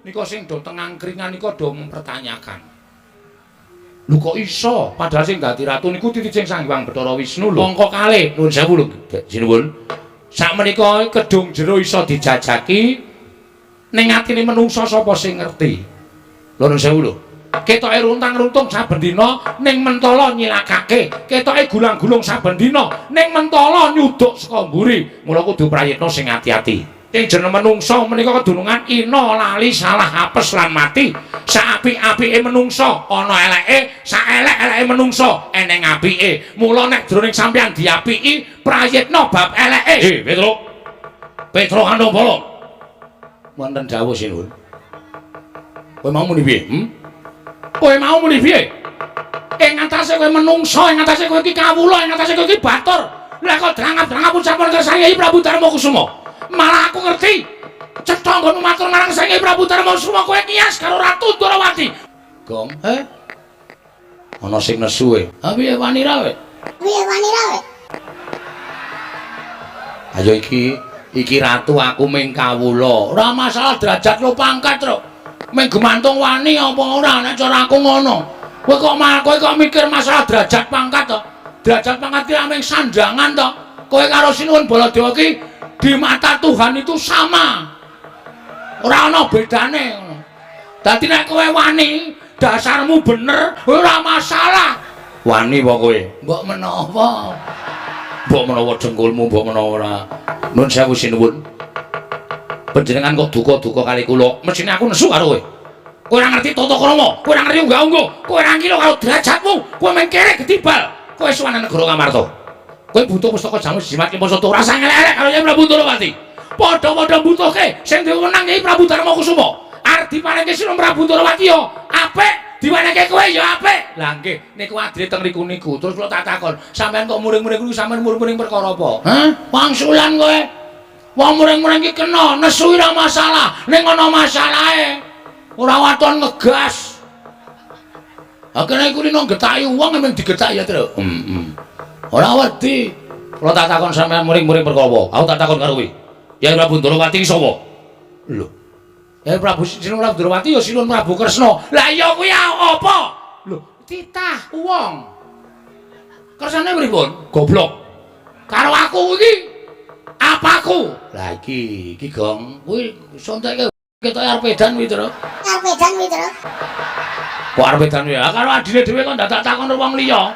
nika sing do teng angkringan nika do mempertanyakan. Lho kok iso? Padahal sing dadi ratu niku titising Sang Hyang Bathara Wisnu lho. Mongko kalih nuwun sewu lho, sinuwun. Sakmenika kedung jero iso dijajaki ning atine menungsa sapa sing ngerti. Lho nuwun sewu lho. Ketoke runtang-runtung saben dina ning mentala nyilakake, ketoke gulang-gulung saben dina ning mentala nyuduk saka mburi. Mula kudu prayitna sing ati-ati. Sing jeneng menungsa menika kedunungan ina lali salah apes lan mati. Saapik-apike menungsa ana eleke, saelek-eleke menungsa eneng apike. Mula nek jroning sampeyan diapiki, prayitna bab eleke. Petruk. Petruk Andombala. Wonten dawuh sinuwun. Kowe mau muni piye? Kowe mau muni piye? Ing atase kowe menungsa, ing atase kowe iki kawula, ing atase kowe iki batur. Lah kok drangap-drangap ucapan kersane Kyai Prabu Darma Kusuma. Malah aku ngerti. Cetha nggonmu matur marang Sang Kyai Prabu Darma Kusuma kowe kias karo Ratu Ndorowati. Gong, Ana sing nesu e. Ha piye wani ra kowe? Piye wani ra kowe? Ayo iki ratu aku ming kawula. Ora masalah derajat lo pangkat, Truk. Ming gemantung wani apa ora nek cara aku ngono. Kowe kok mikir masalah derajat pangkat to? Derajat pangkat ki ming sandangan to. Kowe karo Sinuwun Baladewa ki di mata Tuhan itu sama. Ora ana bedane ngono. Dadi nek kowe wani, dasarmu bener, ora masalah. Wani apa kowe? Mbok menawa. Mbok menawa dengkulmu, mbok menawa ora. Nun sewu sinuwun. Panjenengan kok duka-duka kali kula. Mesthine aku nesu karo kowe. Kowe ora ngerti tata krama, kowe ora ngerti unggah-ungguh, kowe ora ngira karo derajatmu, kowe mung kerek getibal. Kowe suwan negara Ngamarta. Kowe butuh pustaka jamu jimat kimpa sata ora usah ngelek-elek karo Kyai Prabu Ndorowati. Padha-padha mbutuhke sing duwe wenang Kyai Prabu Darma Kusuma. Arep diparingke Sinuwun Prabu Ndorowati ya apik, diwenehke kowe ya apik. Lah nggih, niku adile teng riku niku. Terus kula tak takon, sampean kok muring-muring niku sampean muring-muring perkara apa? Hah? Wangsulan kowe. Wong muring-muring iki kena nesu ora masalah, ning ana masalahe. Ora waton ngegas. Ha kene iku rino getaki wong emang digetaki ya, Truk. Heeh. Ora wedi. Kula tak takon sampean muring-muring perkara apa? Aku tak takon karo kowe. Kyai Prabu Ndorowati iki sapa? Lho. Kyai Prabu Sinuwun Prabu Ndorowati ya Sinuwun Prabu Kresna. Lah iya kuwi apa? Lho, titah wong. Kersane pripun? Goblok. Karo aku iki apaku? Lah iki, iki Gong. Kuwi sonteke ketoke arep edan kuwi, Truk. Arep edan kuwi, Truk. Kok arep edan kuwi? Lah karo adine dhewe kok dadak takon wong liya.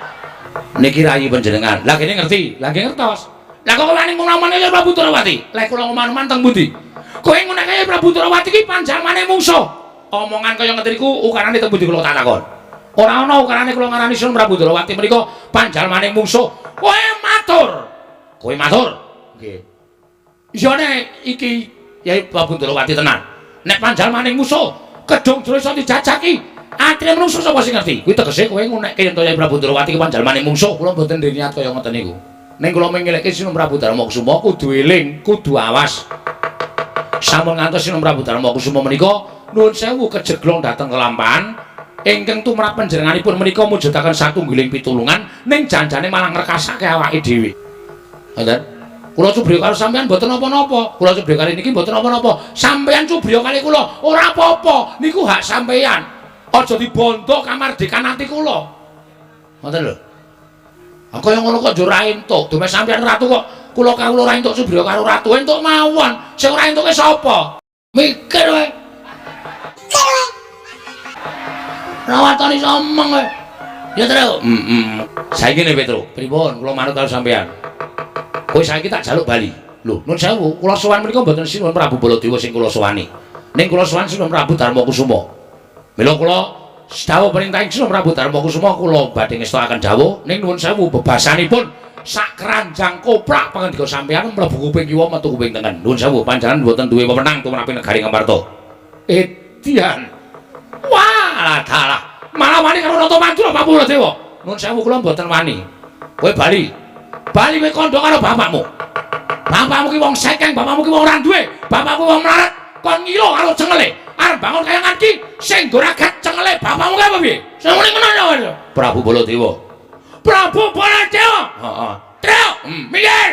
Niki rayi panjenengan. Lah kene ngerti, lah nggih ngertos. Lah kok wani ngomongane Kyai Prabu Ndorowati? Lah kula ngomong-omongan teng pundi? Kowe ngunake Kyai Prabu Ndorowati iki panjalmane mungsuh. Omongan kaya ngeten iku ukarane teng pundi kula tak takon. Ora ana ukarane kula ngarani Sun Prabu Ndorowati menika panjalmane mungsuh. Kowe matur. Kowe matur. Nggih. Iya nek iki Yai Prabu Ndorowati tenan. Nek panjalmaning musuh, kedung jero iso dijajaki. Atine menungso sapa sing ngerti? Kuwi tegese kowe ngunekke yen to Yai Prabu Ndorowati ki panjalmaning mungsuh. Kula mboten ndek niat kaya ngoten niku. Ning kula mengilekke Sinuhun Prabu Darmakusuma kudu eling, kudu awas. Sampun ngantos Sinuhun Prabu Darmakusuma menika nuwun sewu kejeglong dhateng kelampahan ingkang tumrap panjenenganipun menika mujudaken satunggiling pitulungan ning janjane malah ngrekasake awake dhewe. Ngoten. Kula cubriya karo sampeyan mboten napa-napa. Kula cubriya kali niki mboten napa-napa. Sampeyan cubriya kali kula ora apa-apa. Niku hak sampeyan. Aja dibondo kamardikan ati kula. Ngoten lho. Kaya ngono kok yo ora entuk. Dume sampeyan ratu kok kula kawula ora entuk cubriya karo ratu. Entuk mawon. Sing ora entuke sapa? Mikir kowe. Mikir kowe. Rawatane iso omong kowe. Ya, Tru. Heeh. Saiki ne, Petro. Pripun kula manut karo sampeyan? Kowe saiki tak jaluk bali. Lho, nun sewu, kula sowan menika mboten Sinuhun Prabu Baladewa sing kula sowani. Ning kula sowan Sinuhun Prabu Darmakusuma. Mila kula dawuh perintahing Sinuhun Prabu Darmakusuma kula badhe ngestokaken dawuh ning nuwun sewu bebasanipun sak keranjang koprak pangandika sampeyan mlebu kuping kiwa metu kuping tengen. Nuwun sewu panjenengan mboten duwe wewenang tumrap negari Ngamarta. Edian. Wah, dalah. Malah wani karo Ratu Madura Prabu Baladewa. Nuwun sewu kula mboten wani. Kowe bali. Bali kowe kandha karo bapakmu. Bapakmu ki wong sekeng, bapakmu ki wong ora duwe, bapakmu wong melarat, kon ngilo karo cengele. Arep bangun kayangan ki sing nggo ragat cengele bapakmu ki apa piye? Sing ngene ngono. Prabu Baladewa. Prabu Baladewa. Heeh. Truk, minggir.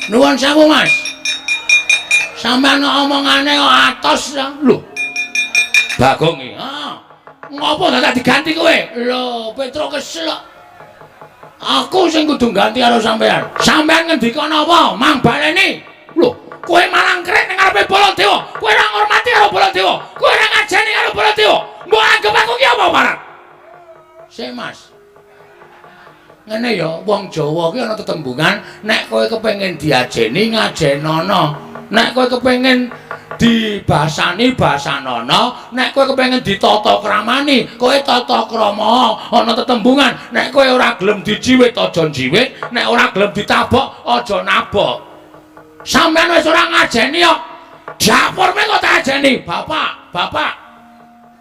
Nuwun sewu, Mas. Sampeyan omongane kok atos ya. Lho. Bagong iki. Heeh. Ngopo dadak diganti kowe? Lho, Petro kesel kok. Aku sing kudu ganti karo sampeyan. Sampeyan ngendika napa? Mang baleni. Lho, kowe malah ngkrek ning ngarepe Baladewa. Kowe ora ngurmati karo Baladewa. Kowe ora ngajeni karo Baladewa. Mbok anggep aku ki apa, Parat? Sik, Mas. Ngene ya, wong Jawa ki ana tetembungan, nek kowe kepengin diajeni ngajenono. Nek kowe kepengin dibasani basanono, nek kowe kepengin ditata kramani, kowe tata krama. Ana tetembungan, nek kowe ora gelem dijiwit aja njiwit, nek ora gelem ditabok aja nabok. Sampeyan wis ora ngajeni kok. Dapurme kok tak ajeni. Bapak, bapak.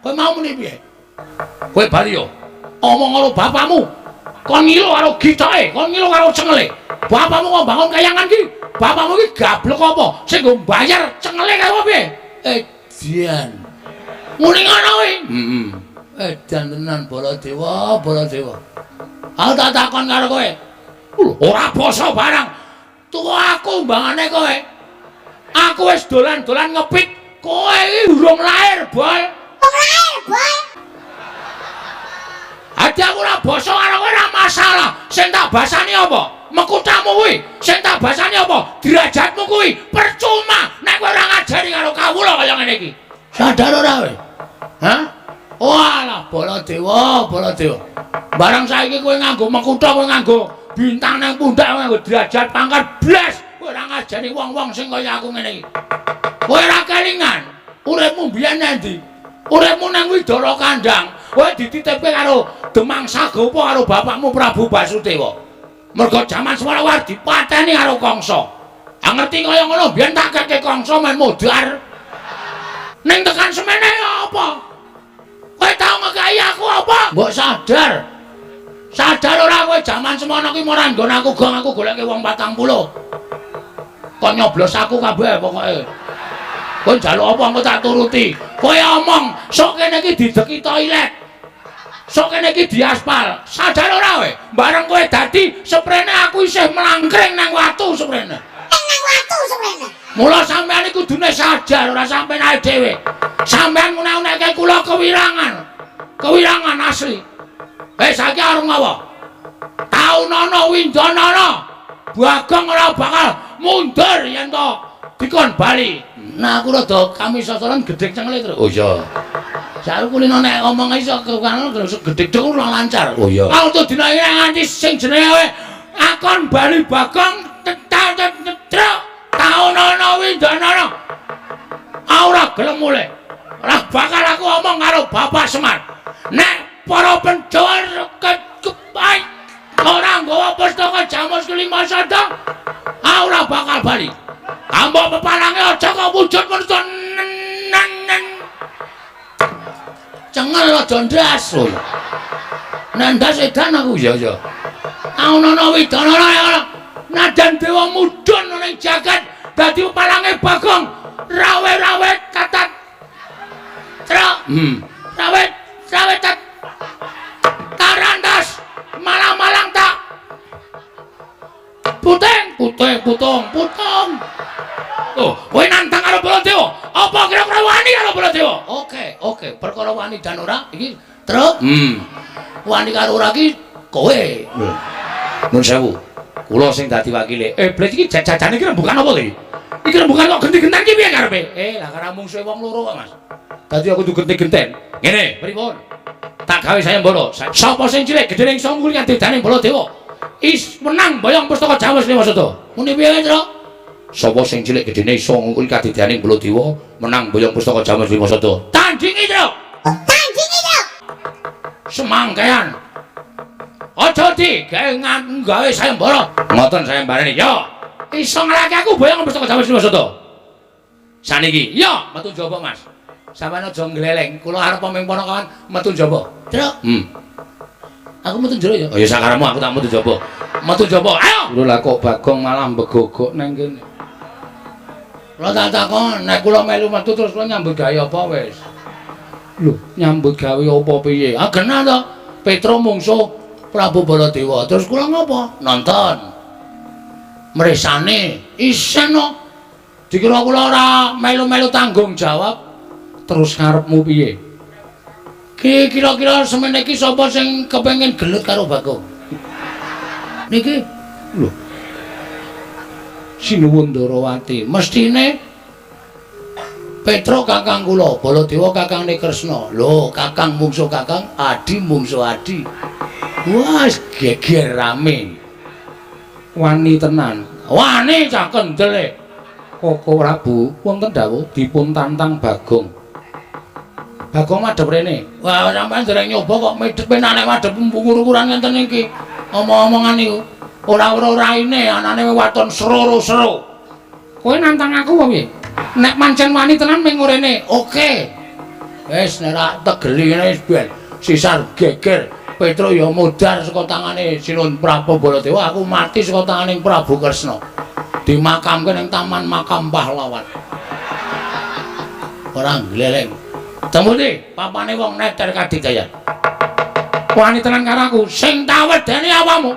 Kowe mau muni piye? Kowe bali yo. Omong karo bapakmu. Kon ngilo karo gitoke, kon ngilo karo cengele. Bapakmu kok bangun kayangan ki? Bapakmu ki gablek apa? Sing nggo mbayar cengele karo piye? Edian. Muni ngono kuwi. Heeh. Edan tenan Baladewa, Baladewa. Aku tak takon karo kowe. Lho, ora basa barang. Tuwa aku mbangane kowe. Aku wis dolan-dolan ngepit, kowe iki urung lahir, Bol. Urung lahir, Bol. Adi aku ora basa karo kowe ora masalah. Sing tak basani apa? Mekutamu kuwi. Sing tak basani apa? Derajatmu kuwi. Percuma nek kowe ora ngajari karo kawula kaya ngene iki. Sadar ora kowe? Hah? Walah, Baladewa, Baladewa. Barang saiki kowe nganggo mekutha, kowe nganggo bintang nang pundak, kowe nganggo derajat pangkat blas, kowe ora ngajari wong-wong sing kaya aku ngene iki. Kowe ora kelingan. Uripmu biyen nang ndi? Uripmu nang Widara Kandang. Kowe dititipke karo Demang Sagopa karo bapakmu Prabu Basudewa. Mergo jaman semono war dipateni karo Kangsa. Ah ngerti kaya ngono biyen tak keke Kangsa men modar. Ning tekan semene apa? Kowe tau ngekai aku apa? Mbok sadar. Sadar ora kowe jaman semono ki ora nggon aku gong aku goleke wong 40. Kok nyoblos aku kabeh pokoke. Kowe njaluk apa engko tak turuti. Kowe omong sok kene iki dideki toilet. Sok kene iki diaspal. Sadar ora kowe? Bareng kowe dadi seprene aku isih mlangkring nang watu seprene. Nang watu seprene. Mula sampean iki kudune sadar ora sampean ae dhewe. Sampean ngunek-unekke kula kewirangan. Kewirangan asli. Saiki arep ngopo? Taunono windonono. Bagong ora bakal mundur yen to dikon bali. Nah aku rada kami sasaran gedhek cengele terus. Oh iya. Saiki kulino nek omong iso karo gedhek dek ora lancar. Oh iya. Aku tuh dina iki nganti sing jenenge kowe akon bali Bagong tetruk taunono windonono. Aku ora gelem mulih. Ora bakal aku omong karo Bapak Semar. Nek para penjor kepai ora nggawa pustaka Jamus Kelima Sada, aku ora bakal bali. Ambok pepalange aja kok wujud manusa nenen. Cengel aja ndas lho. Nek ndas edan aku ya ya. Aunana widana ora. Nadan dewa mudhun ning jagat dadi pepalange Bagong. Rawe-rawe tatat. Truk. Rawe rawe tat. Tarandas malang-malang tak. Puting, puting, putung, putung. Oh, kowe nantang karo Baladewa. Apa kira-kira wani karo Baladewa? Oke, oke. Perkara wani dan ora iki truk. Wani karo ora iki kowe. Nun sewu. Kula sing dadi wakile. Blet iki jajane iki rembukan apa to iki? Iki rembukan kok genti-genten iki piye karepe? Lah karo mungsuhe wong loro kok, Mas. Dadi aku kudu genti-genten. Ngene, pripun? Tak gawe sayembara. Sapa sing cilik gedene iso nguli kadidane Baladewa? Is menang boyong pustaka Jawa Sriwasada. Muni piye, Truk? Sapa sing cilik gedene iso ngungkuli kadidane Baladewa menang boyong pustaka Jawa Sriwasada. Tandingi, Truk. Tandingi, Truk. Semangkean. Aja digawe gawe sayembara. Ngoten sayembarane. Ya. Iso ngalahke aku boyong pustaka Jawa Sriwasada. Saniki. Ya, metu njaba, Mas. Sampeyan aja ngleleng. Kula arep ming ponokawan metu njaba. Truk. Aku metu njero ya. Oh ya sakarepmu aku tak metu njaba. Metu njaba. Ayo. Lho lah kok Bagong malah mbegogok nang kene. Kula tak takon, nek kula melu metu terus kula nyambut gawe apa wis? Lho, nyambut gawe apa piye? Ah genah to. Petro mungsuh Prabu Baladewa. Terus kula ngopo? Nonton. Mresane isen kok. Dikira kula ora melu-melu tanggung jawab. Terus karepmu piye? Ki kira-kira semene iki sapa sing kepengin gelut karo Bagong? Niki lho. Sinuwun Ndarawati, mestine Petro kakang kula, Baladewa kakangne Kresna. Lho, kakang mungsuh kakang, adi mungsuh adi. Wah, geger rame. Wani tenan. Wani cah kendele. Koko Prabu wonten dawuh dipun tantang Bagong. Bagong madhep rene. Wah, sampean dereng nyoba kok medhep nek madhep ukur-ukuran ngenten iki. Omong-omongan niku. Ora-ora raine anane waton sero-sero. Kowe nantang aku apa piye? Nek pancen wani tenan ming rene. Oke. Wis nek ra tegeli ngene wis ben sisar geger. Petro ya modar saka tangane Sinuwun Prabu Baladewa, aku mati saka tangane Prabu Kresna. Dimakamke ning Taman Makam Pahlawan. Ora ngleleng. Temune papane wong neter kadidayan. Wani tenan karo aku, sing tawedene awakmu.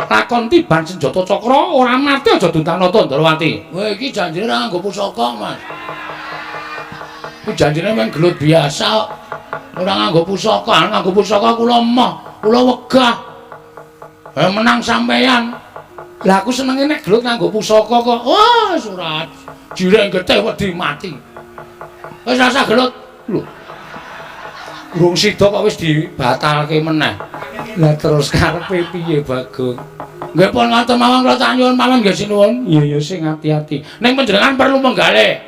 Lakon tiban senjata cakra ora mati aja duntanata Ndarawati. Kowe iki janjine ora nganggo pusaka, Mas. Kuwi janjine mung gelut biasa. Ora nganggo pusaka, nganggo pusaka kula emoh, kula wegah. Menang sampeyan. Lah aku senenge nek gelut nganggo pusaka kok. Oh, surat. Jireng getih wedi mati. Wis rasa gelut. Lho. Urung sida kok wis dibatalke meneh. Lah terus karepe piye, Bagong? Nggih pun ngoten mawon kula tak nyuwun mawon nggih sinuwun. Iya ya sing ati-ati. Ning panjenengan perlu menggalih.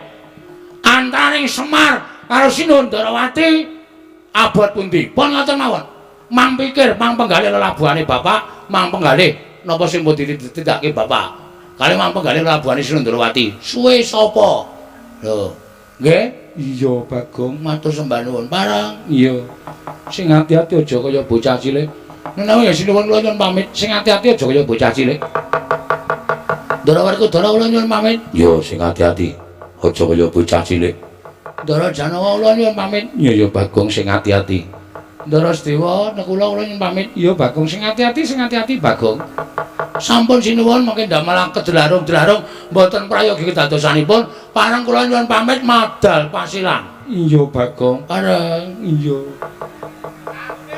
Antaraning Semar karo Sinuwun Ndarawati abot pundi? Pun ngoten mawon. Mang pikir, mang penggalih lelabuhane bapak, mang penggalih napa sing pun ditindakake bapak. Kali mang penggalih lelabuhane Sinuwun Ndarawati. Suwe sapa? Lho, nggih? Iya, Bagong, matur sembah nuwun pareng. Iya. Sing ati-ati aja kaya bocah cilik. Menawi ya sinuwun kula nyuwun pamit. Sing ati-ati aja kaya bocah cilik. Ndara Werkudara kula nyuwun pamit. Iya, sing ati-ati aja kaya bocah cilik. Ndara Janawa kula nyuwun pamit. Iya ya Bagong sing ati-ati. Ndara Sedewa nekula kula nyuwun pamit. Iya Bagong sing ati-ati, sing ati-ati Bagong. Sampun sinuwun mangke ndamel kedelarung-delarung mboten prayogi kedadosanipun. Pareng kula nyuwun pamit madal pasilan. Iya Bagong. Pareng. Iya.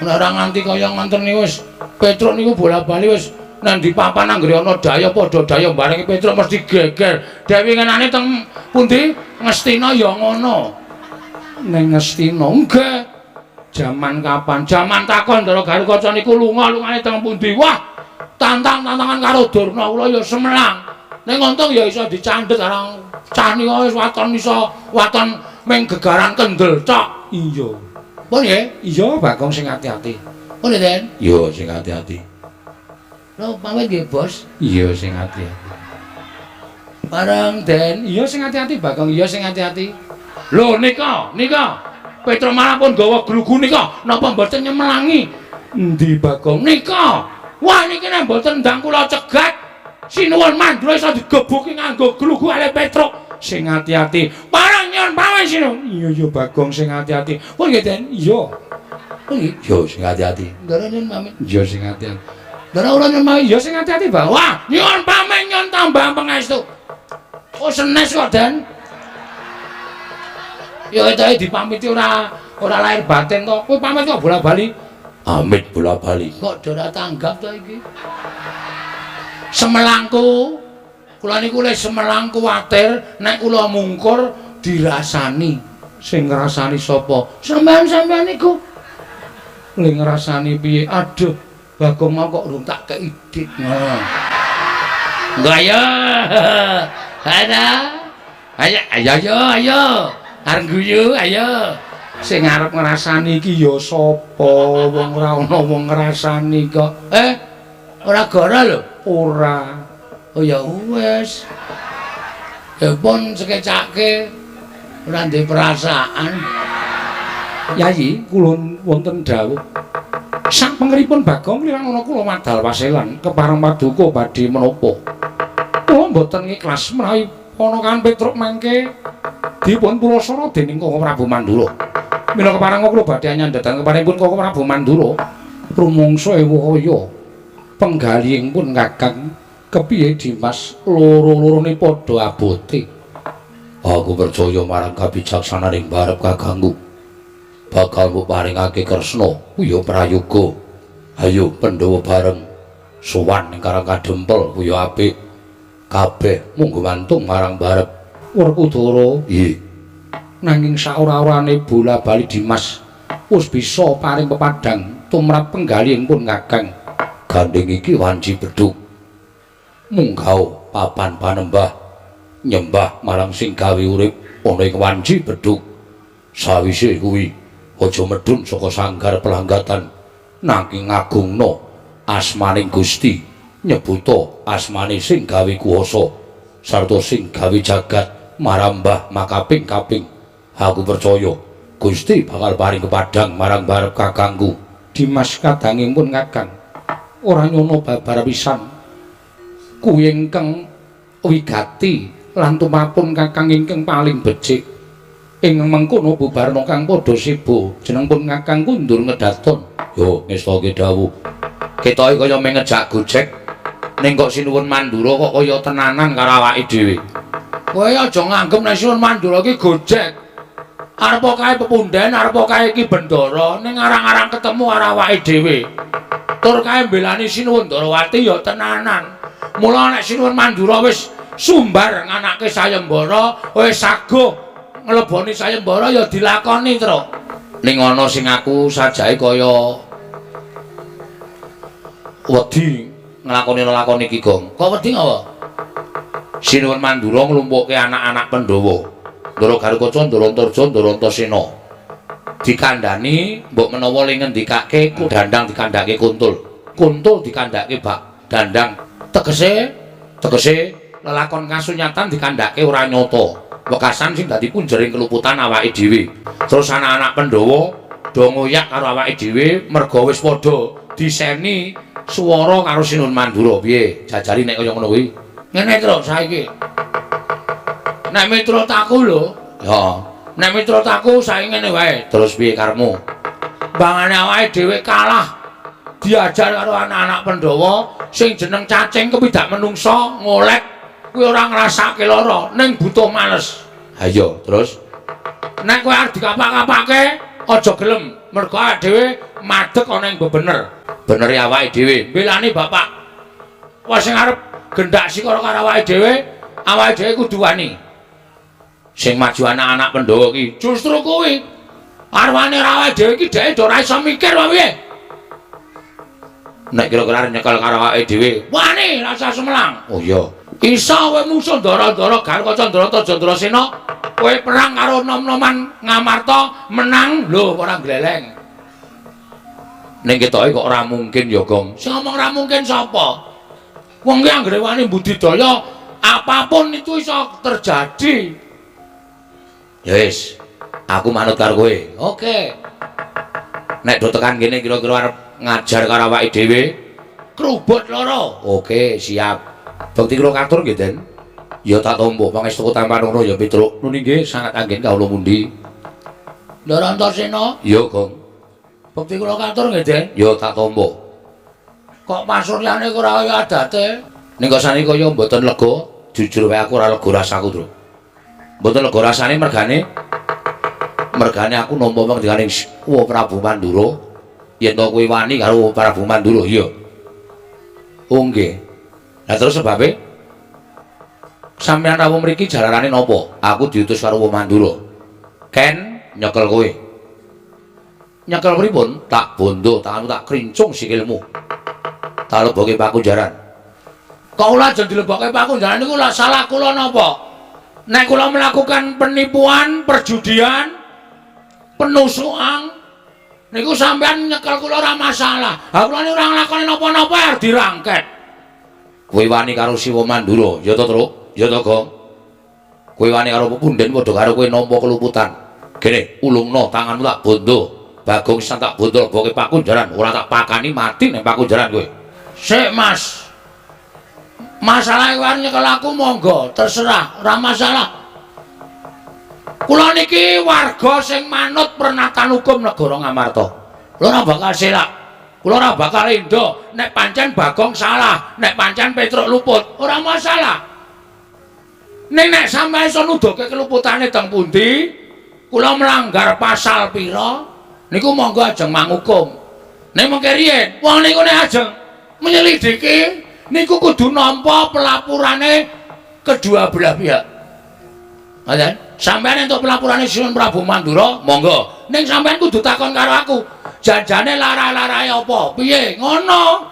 Nek ora nganti kaya ngoten niku wis Petruk niku bola-bali wis nang ndi papan anggere ana daya padha daya barengi Petruk mesti geger. Dewi ngenane teng pundi Ngastina ya ngono. Ning Ngastina nggih. Jaman kapan? Jaman takon Ndara Garukaca niku lunga lungane teng pundi? Wah, tantang-tantangan karo Durna kula ya semelang. Ning untung ya iso dicandhet arang cah nika wis waton iso waton ming gegaran kendel tok. Iya. Pun nggih? Iya, Bagong sing ati-ati. Pun Den? Iya, sing ati-ati. Lho, pamit nggih, Bos. Iya, sing ati-ati. Bareng Den. Iya sing ati-ati Bagong, iya sing ati-ati. Lho nika, nika. Petruk malah pun gawa glugu nika, napa mboten nyemelangi? Endi Bagong? Nika. Wah niki nek mboten ndang kula cegat, Sinuwun Mandura iso digebuki nganggo glugu ale Petruk. Sing ati-ati. Parang nyuwun pamit Sinuwun. Iya iya Bagong sing ati-ati. Pun nggih Den. Iya. Iya sing ati-ati. Ndara nyuwun pamit. Iya sing ati-ati. Ndara ora nyuwun pamit. Iya sing ati-ati Bang. Wah, nyuwun pamit nyuwun tambah pangestu. Oh senes kok Den. Ya ketoke dipamiti ora ora lahir batin to. Kowe pamit kok bola-bali. Amit bola-bali. Kok ora tanggap to iki? Semelangku. Kula niku le semelang kuwatir nek kula mungkur dirasani. Sing ngrasani sapa? Sampeyan-sampeyan niku. Le ngrasani piye? Aduh, Bagong mau kok urung tak kei dik. Ngono. Engko ayo. Ada. Ayo ayo ayo ayo. Arep guyu ayo. Sing arep ngrasani iki ya sapa? Wong ora ana wong ngrasani kok. Ora goro lho. Ora. Oh ya wis. Ya pun sekecake ora ndek perasaan. Yayi, kula wonten dawuh. Sak pengeripun Bagong liran ana kula wadal waselan kepareng paduka badhe menapa. Kula mboten ikhlas menawi ponakan Petruk mangke dipun pulasara dening Koko Prabu Mandura. Mila kepareng kula badhe anyandhadan keparengipun Koko Prabu Mandura rumangsa ewaya penggalihing pun Kakang kepiye Dimas loro-lorone padha abote. Aku percaya marang kabijaksananing barep kakangku. Bakal mbok paringake Kresna kuya prayoga. Ayo Pandhawa bareng sowan ning Karang Kadempel kuya apik. Kabeh munggo mantung marang barep Werkudara. Nggih. Nanging saora-orane bola-bali Dimas wis bisa paring pepadang tumrap penggalihing pun Kakang. Gandeng iki wanci bedhug. Munggah papan panembah nyembah marang sing gawe urip ana ing wanci bedhug. Sawise kuwi aja medhun saka sanggar pelanggatan nanging ngagungna asmaning Gusti, nyebuta asmane sing gawe kuwasa sarta sing gawe jagat marambah makaping-kaping. Aku percaya Gusti bakal paring kepadang marang barep kakangku. Dimas kadanging pun Kakang ora nyono babar pisan. Kuwi ingkang wigati lan tumapun Kakang ingkang paling becik. Ing mengkono bubarna kang padha siba jeneng pun Kakang kundur ngedaton. Yo ngestake dawuh. Ketoke kaya mung ngejak gojek ning kok Sinuwun Mandura kok kaya tenanan karo awake dhewe. Kowe aja nganggep nek Sinuwun Mandura iki gojek. Arep kae pepunden, arep kae iki bendara ning arang-arang ketemu karo awake dhewe. Tur kae mbelani Sinuwun Ndarawati ya tenanan. Mula nek Sinuwun Mandura wis sumbar nganake sayembara, wis saguh ngleboni sayembara ya dilakoni, Truk. Ning ana sing aku sajae kaya wedi nglakoni lelakon iki, Gong. Kok wedi ngapa? Sinuwun Mandura nglumpukke anak-anak Pandhawa. Ndara Garukaca, Ndara Antarja, Ndara Antasena. Dikandhani mbok menawa le ngendikake dandang dikandhake kuntul. Kuntul dikandhake bak dandang. Tegese tegese lelakon kasunyatan dikandhake ora nyata. Wekasan sing dadi punjering keluputan awake dhewe. Terus anak-anak Pandhawa do ngoyak karo awake dhewe merga wis padha diseni swara karo Sinuwun Mandura. Piye jajari nek kaya ngono kuwi? Ngene Truk saiki. Nek miturut aku lho, ya. Nek miturut aku saiki ngene wae. Terus piye karepmu? Bangane awake dhewe kalah diajar karo anak-anak Pandhawa sing jeneng cacing kepidak menungsa ngolek kuwi ora ngrasake lara ning butuh males. Ha iya, terus nek kowe arep dikapak-kapake aja gelem mergo awake dhewe madeg ana ing bebener. Benere awake dhewe mbelani bapak. Wah sing arep gendak sikara karo awake dhewe kudu wani. Sing maju anak-anak Pandhawa iki justru kuwi. Arwane awake dhewe iki dheke ora iso mikir wae piye. Nek kira-kira nyekel karo awake dhewe, wani rasa sumelang. Oh iya. Iso kowe musuh ndara-ndara Garukaca Ndara Antarja Ndrasena, kowe perang karo nom-noman Ngamarta menang lho ora gleleng. Ning ketoke kok ora mungkin ya, Gong. Sing ngomong ora mungkin sapa? Wong ki anggere wani budidaya Apapun itu iso terjadi. Ya wis, aku manut karo kowe. Oke. Nek do tekan kene kira-kira arep ngajar karo awake dhewe, krubut loro. Oke, siap. Bekti kula katur nggih, Den. Ya tak tampa pangestu tampan ngono ya Petruk. Nuni nggih sangat anggen kawula mundi. Ndara Antasena? Iya, Gong. Bekti kula katur nggih, Den. Ya tak tampa. Kok pasuryane ora kaya adate? Ning kok saniki kaya mboten lega, jujur wae aku ora lega rasaku, Tru. Mboten lega rasane mergane aku nampa pangandikaning Wa Prabu Mandura yen to kowe wani karo Prabu Mandura, iya. Oh nggih. Lah terus sebabe sampeyan rawuh mriki jalarane napa? Aku diutus karo Wa Mandura. Ken nyekel kowe. Nyekel pripun? Tak bondo, tanganmu tak krincung sikilmu. Tak lebokke pakunjaran. Kok ora aja dilebokke pakunjaran niku lha salah kula napa? Nek kula melakukan penipuan, perjudian, penusukan niku sampean nyekel kula ora masalah. Ha kula niku ora nglakoni napa-napa arep dirangket. Kowe wani karo Siwa Mandura, ya to, Truk? Ya to, Gong? Kowe wani karo pepunden padha karo kowe nampa keluputan. Gene, ulungno tanganmu tak bondo. Bagong sisan tak bondo lebokke pakunjaran, ora tak pakani mati ning pakunjaran kowe. Sik, Mas. Masalah kowe nyekel aku monggo, terserah, ora masalah. Kula niki warga sing manut pernatan hukum negara Ngamarta. Kula ora bakal selak. Kula ora bakal endo nek pancen Bagong salah, nek pancen Petruk luput, ora masalah. Ning nek sampeyan iso nuduhke keluputane teng pundi, kula melanggar pasal pira, niku monggo ajeng mangukum. Ning mengke riyen, wong niku nek ajeng menyelidiki niku kudu nampa pelapurane kedua belah pihak. Ngoten? Sampeyan entuk pelapurane Sinuwun Prabu Mandura, monggo. Ning sampeyan kudu takon karo aku. Janjane lara-larae apa? Piye? Ngono.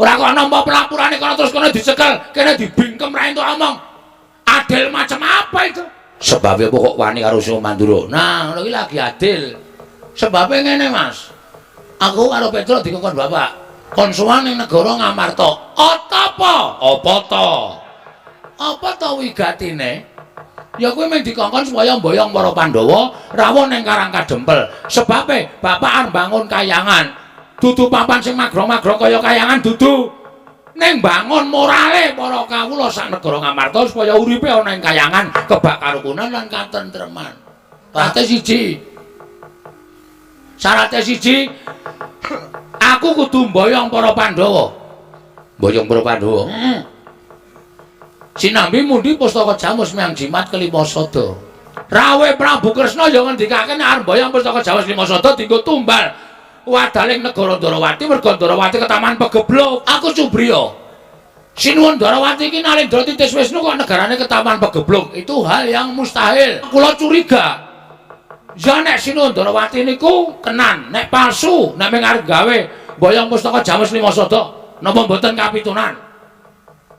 Ora kok nampa pelapurane kono terus kono dicekel, kene dibingkem ra entuk omong. Adil macam apa itu? Sebabnya apa kok wani karo Sinuwun Mandura? Nah, ngono iki lagi adil. Sebabnya ngene, Mas. Aku karo Petruk dikongkon bapak. Kon sowan ning negara Ngamarta. Apa? Apa to? Apa to wigatine? Ya kuwi mung dikongkon supaya mboyong para Pandhawa rawuh ning Karang Kadempel. Sebabe bapak arep bangun kayangan. Dudu papan sing magrong-magrong kaya kayangan dudu. Ning bangun morale para kawula sak negara Ngamarta supaya uripe ana ing kayangan kebak karukunan lan katentreman. Syaratnya siji. Syaratnya siji, aku kudu mboyong para Pandhawa. Mboyong para Pandhawa? Heeh. Sinambi mundi pustaka Jamus miang jimat kelima sada. Rawe Prabu Kresna ya ngendikake nek arep mboyong pustaka Jamus lima sada dienggo tumbal wadaling negara Ndrawati merga Ndrawati ketaman pegebluk. Aku cubriya. Sinuwun Ndrawati iki nalendra titis Wisnu kok negarane ketaman pegebluk. Itu hal yang mustahil. Kula curiga. Ya nek Sinuwun Ndrawati niku kenan, nek palsu, nek mung arep gawe mboyong pustaka Jamus lima sada, napa mboten kapitunan?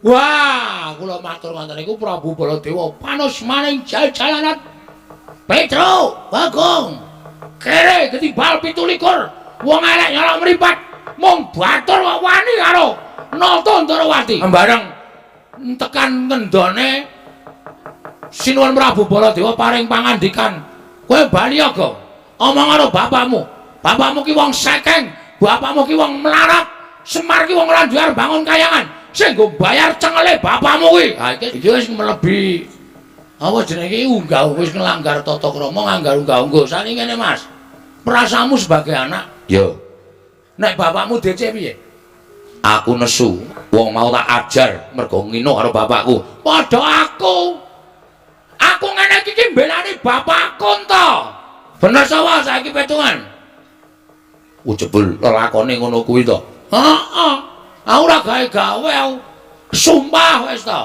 Wah, kula matur ngoten niku Prabu Baladewa panus maning jal-jalanan. Petruk, Bagong. Kere ketimbal 27. Wong elek nyolok mripat. Mung batur kok wani karo Nata Ndrawati. Bareng tekan ngendone Sinuwun Prabu Baladewa paring pangandikan, "Kowe bali ya, Gong. Omong karo bapakmu. Bapakmu ki wong sekeng, bapakmu ki wong melarat, Semar ki wong ora duwe arep bangun kayangan. Sing nggo bayar cengele bapakmu kuwi." Ha iki wis mlebi apa jenenge iki unggah wis nglanggar tata krama, nganggar unggah-ungguh. Saniki ngene, Mas. Perasaanmu sebagai anak, yo. Nek bapakmu DC piye? Aku nesu, wong mau tak ajar mergo ngino karo bapakku. Padha aku. Aku ngene iki ki mbelani bapakku to. Bener sapa saiki petungan? Jebul lelakone ngono kuwi to. Heeh. Aku ora gawe-gawe aku. Sumpah wis to.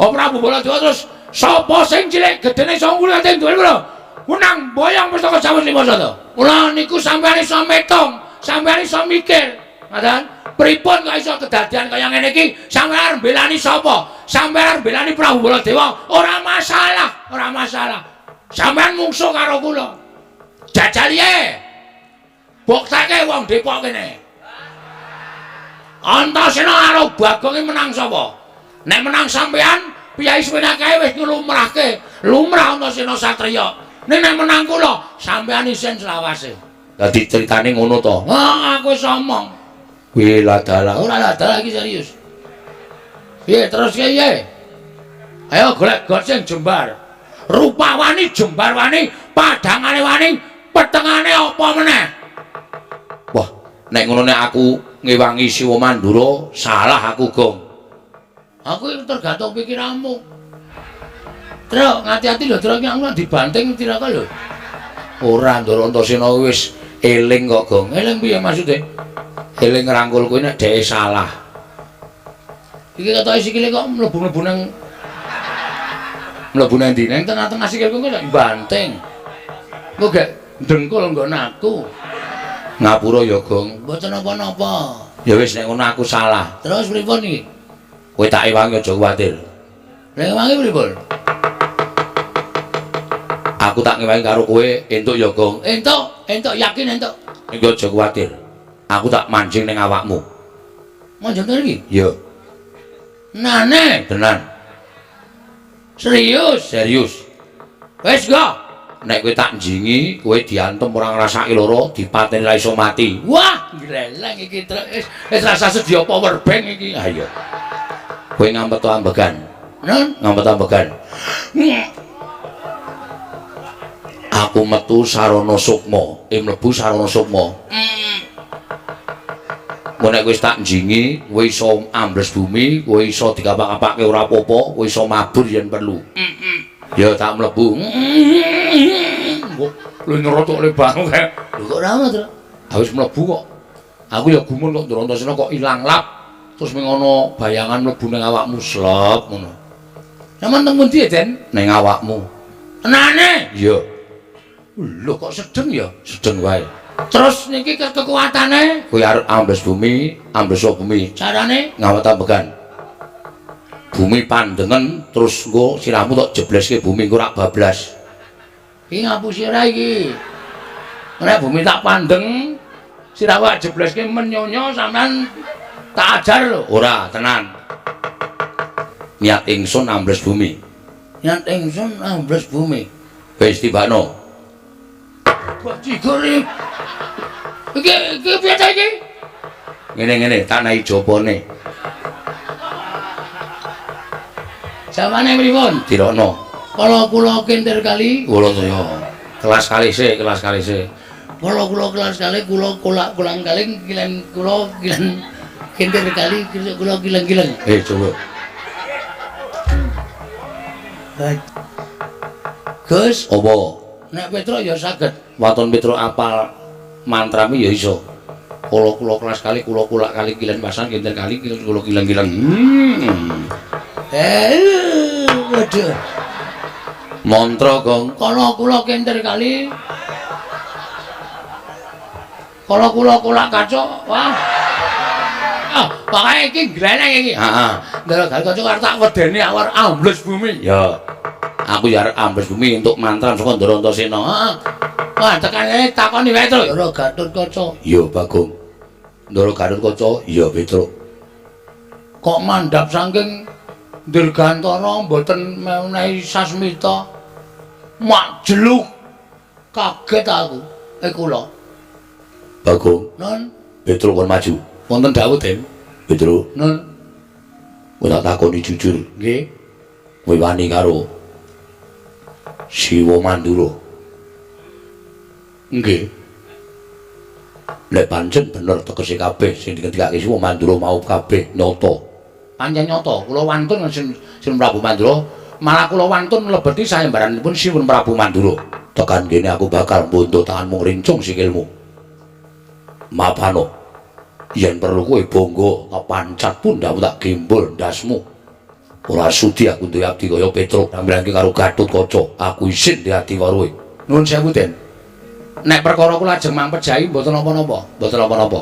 Oh Prabu Baladewa terus sapa sing cilik gedene iso ngulate duwe lho. Menang boyong pustaka Jamus lima sada. Mula niku sampeyan iso metung, sampeyan iso mikir. Ngoten? Pripun kok iso kedadian kaya ngene iki? Sampeyan arep mbelani sapa? Sampeyan arep mbelani Prabu Baladewa? Ora masalah, ora masalah. Sampeyan mungsuh karo kula. Jajal ye. Bukteke wong Depok kene. Antasena karo Bagong menang sapa? Nek menang sampeyan, Piyai semene kae wis nglumrahke, lumrah Antasena satriya. Ning nek menang kula, sampean isin selawase. Dadi critane ngono to. Ah, aku wis omong. Kuwi ladalah, ora ladalah iki serius. Piye terus piye? Ayo golek got sing jembar. Rupa wani, jembar wani, padhangane wani, petengane apa meneh? Wah, nek ngono nek aku ngewangi Siwa Mandura, salah aku, Gong. Aku tergantung pikiranmu. Truk, ngati-ati lho, Truk, aku dibanting tiraka lho. Ora, Ndara Antasena wis eling kok, Gong. Eling piye maksude? Eling ngrangkul kowe nek dheke salah. Iki ketoke sikile kok mlebu-mlebu nang mlebu nang ndi? Nang tengah-tengah sikilku kok banting. Engko gek dengkul nggon aku. Ngapura ya, Gong. Mboten napa-napa. Ya wis nek ngono aku salah. Terus pripun iki? Kowe tak ewangi aja kuwatir. Lah ewangi pripun? Aku tak ngewangi karo kowe entuk ya, Gong. Entuk, entuk yakin entuk. Iki aja kuwatir. Aku tak manjing ning awakmu. Manjing to iki? Iya. Nane, tenan. Serius, serius. Wis go. Nek kowe tak njingi, kowe diantem ora ngrasake lara, dipateni ra iso mati. Wah, gleleng iki wis wis rasa sedia power bank iki. Ha iya. Kowe ngampet to ambegan. Nun, ngampet ambegan. Aku metu sarana sukma, mlebu sarana sukma. Engko nek wis tak njingi, kowe iso ambles bumi, kowe iso dikapak-kapake ora apa-apa, kowe iso mabur yen perlu. Ya tak mlebu. Lho nyerotok le banget kae. Lho kok ora ngono, Tru? Ha wis mlebu kok. Aku ya gumun kok Ndara Antasena kok ilang lap. Terus ming ana bayangan mlebu ning awakmu slep ngono. Sampeyan teng pundi, Den? Ning awakmu. Tenane? Iya. Lho kok sedeng ya? Sedeng wae. Terus niki kekuatane kowe arep ambles bumi, ambles bumi. Carane ngawet ambegan. Bumi pandengen terus engko sirahmu tok jebleske bumi engko rak bablas. Iki ngapusi ora iki. Nek bumi tak pandeng, sirahku tak jebleske menyonyo sampean tak ajar lho. Ora, tenan. Niat ingsun ambles bumi. Niat ingsun ambles bumi. Wis tibakno. Bajigur iki. Iki iki piye ta iki? Ngene-ngene tak nahi jopone. Jawane pripun? Dirokno. Kala kula kintir kali, kula saya. Kelas kali sik, kelas kali sik. Kala kula kelas kali, kula kolak kolang kaling kilen kula kilen kintir kali, kula kileng-kileng. Coba. Gus, apa? Nek Petruk ya saged. Waton Petruk apal mantrame ya iso. Kala kula kelas kali, kula kolak kali kilen pasan kintir kali, kula kileng-kileng. Waduh. Mantra, Gong. Kala kula kintir kali. Kala kula kolak kacuk. Wah. Ah, pokoke iki gleleng iki. Heeh. Ndara Gatotkaca arep tak wedeni awar ambles bumi. Ya. Aku ya arep ambles bumi entuk mantran saka Ndara Antasena. Heeh. Wah, tekane takoni wae, Truk. Ndara Gatotkaca. Iya, Bagong. Ndara Gatotkaca, iya, Petruk. Kok mandhap saking Dirgantara mboten menehi sasmita. Mak jeluk. Kaget aku. Kula. Bagong. Nun, Petruk kon maju. Wonten dawuh, Den. Petruk. Nun. Kowe tak takoni jujur. Nggih. Kowe wani karo Siwa Mandura. Nggih. Lek pancen bener tegese kabeh sing dingendikake Siwa Mandura mau kabeh nyata. Pancen nyata, kula wantun Sin Prabu Mandura, malah kula wantun mlebeti sayembaranipun Siwun Prabu Mandura. Tekan kene aku bakal mbuntuh tanganmu ngrincung sikilmu. Mapano. Yen perlu kowe bangga kepancat pundhamu tak gembol ndasmu. Ora sudi aku duwe abdi kaya Petruk nambilangke karo Gatotkaca. Aku isin duwe ati karo kowe. Nuwun sewu, Den. Nek perkara kula ajeng mangpejahi mboten napa-napa, mboten napa-napa.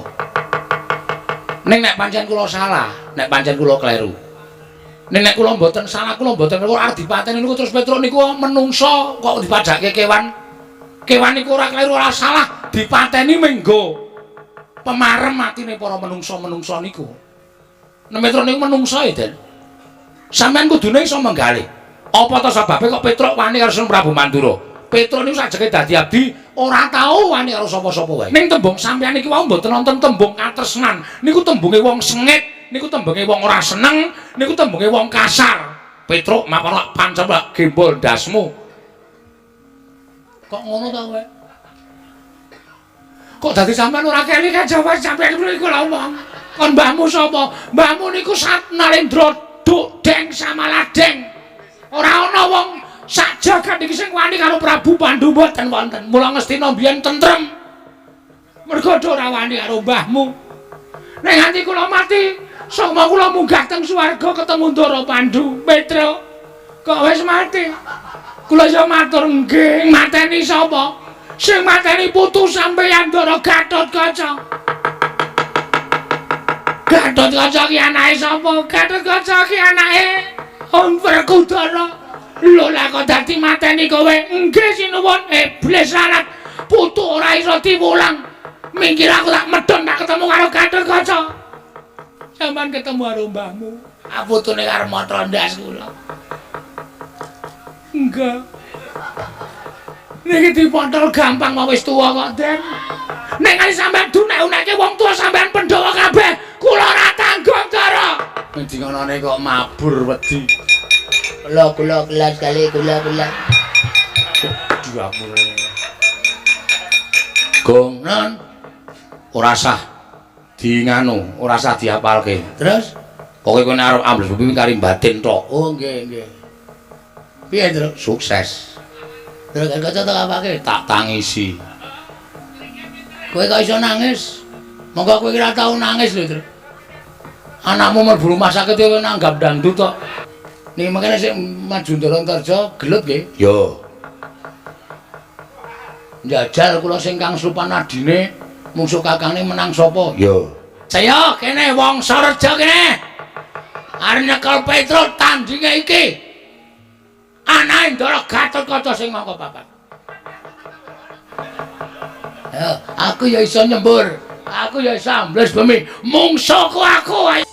Ning nek pancen kula salah, nek pancen kula kleru. Ning nek kula mboten salah, kula mboten kleru arep dipateni niku terus Petruk niku menungsa kok dipadhake kewan. Kewan niku ora kleru ora salah, dipateni menggo pemarem atine para menungsa-menungsa niku. Nek Petruk niku menungsa ya, Den. Sampeyan kudune iso menggalih. Apa ta sababe kok Petruk wani karo Sang Prabu Mandura? Petruk niku sajeke dadi abdi ora tau wani karo sapa-sapa wae. Ning tembung sampeyan iki wau mboten wonten tembung katresnan. Niku tembunge wong sengit, niku tembunge wong ora seneng, niku tembunge wong kasar. Petruk mapan pancen gembol ndasmu. Kok ngono ta kowe? Kok dadi sampean ora keli kajawan sampeyan niku lha omong. Kon mbahmu sapa? Mbahmu niku Satnalendra Duk Deng Samaladeng. Ora ana wong sak jagat iki sing wani karo Prabu Pandu mboten wonten. Mula Ngastina mbiyen tentrem. Mergo ora wani karo mbahmu. Nek nganti kula mati, sukma kula munggah teng swarga ketemu Ndara Pandu. Petruk, kok wis mati? Kula iso matur nggih, mateni sapa? Sing mateni putu sampeyan Ndara Gatotkaca. Gatotkaca ki anake sapa? Gatotkaca ki anake Om Werkudara. Lho lah kok dadi mateni kowe? Nggih sinuwun, iblis larat. Putu ora iso diwulang. Minggir aku tak medhun tak ketemu karo Gatotkaca. Sampeyan ketemu karo mbahmu. Ah putune karo matra ndas kula. Enggak. Niki dipontol gampang mau wis tuwa kok, Den. Nek nganti sampean dunek-unekke wong tuwa sampean Pandhawa kabeh, kula ora tanggung, Ndara. Endi ngonone kok mabur wedi. Kula kula kelas kali kula kula. Diapure. Gong non ora sah di nganu, ora sah diapalke. Terus pokoke kowe nek arep ambles bumi kari batin tok. Oh nggih nggih. Piye, Truk? Sukses. Terus kaca tak apake? Tak tangisi. Kowe kok iso nangis? Monggo kowe ora tau nangis lho, Truk. Anakmu mlebu rumah sakit kowe nanggap dangdut tok. Niki mangkene sing maju Ndara Antarja gelut nggih. Yo. Njajal kula sing kang slupan adine mungsuh kakangne menang sapa? Yo. Saya kene wong Sareja kene. Arep nyekel Petruk tandinge iki. Anake Ndara Gatotkaca sing mangko papat. Ya, aku ya iso nyembur. Aku ya iso ambles bumi. Mungsuhku aku.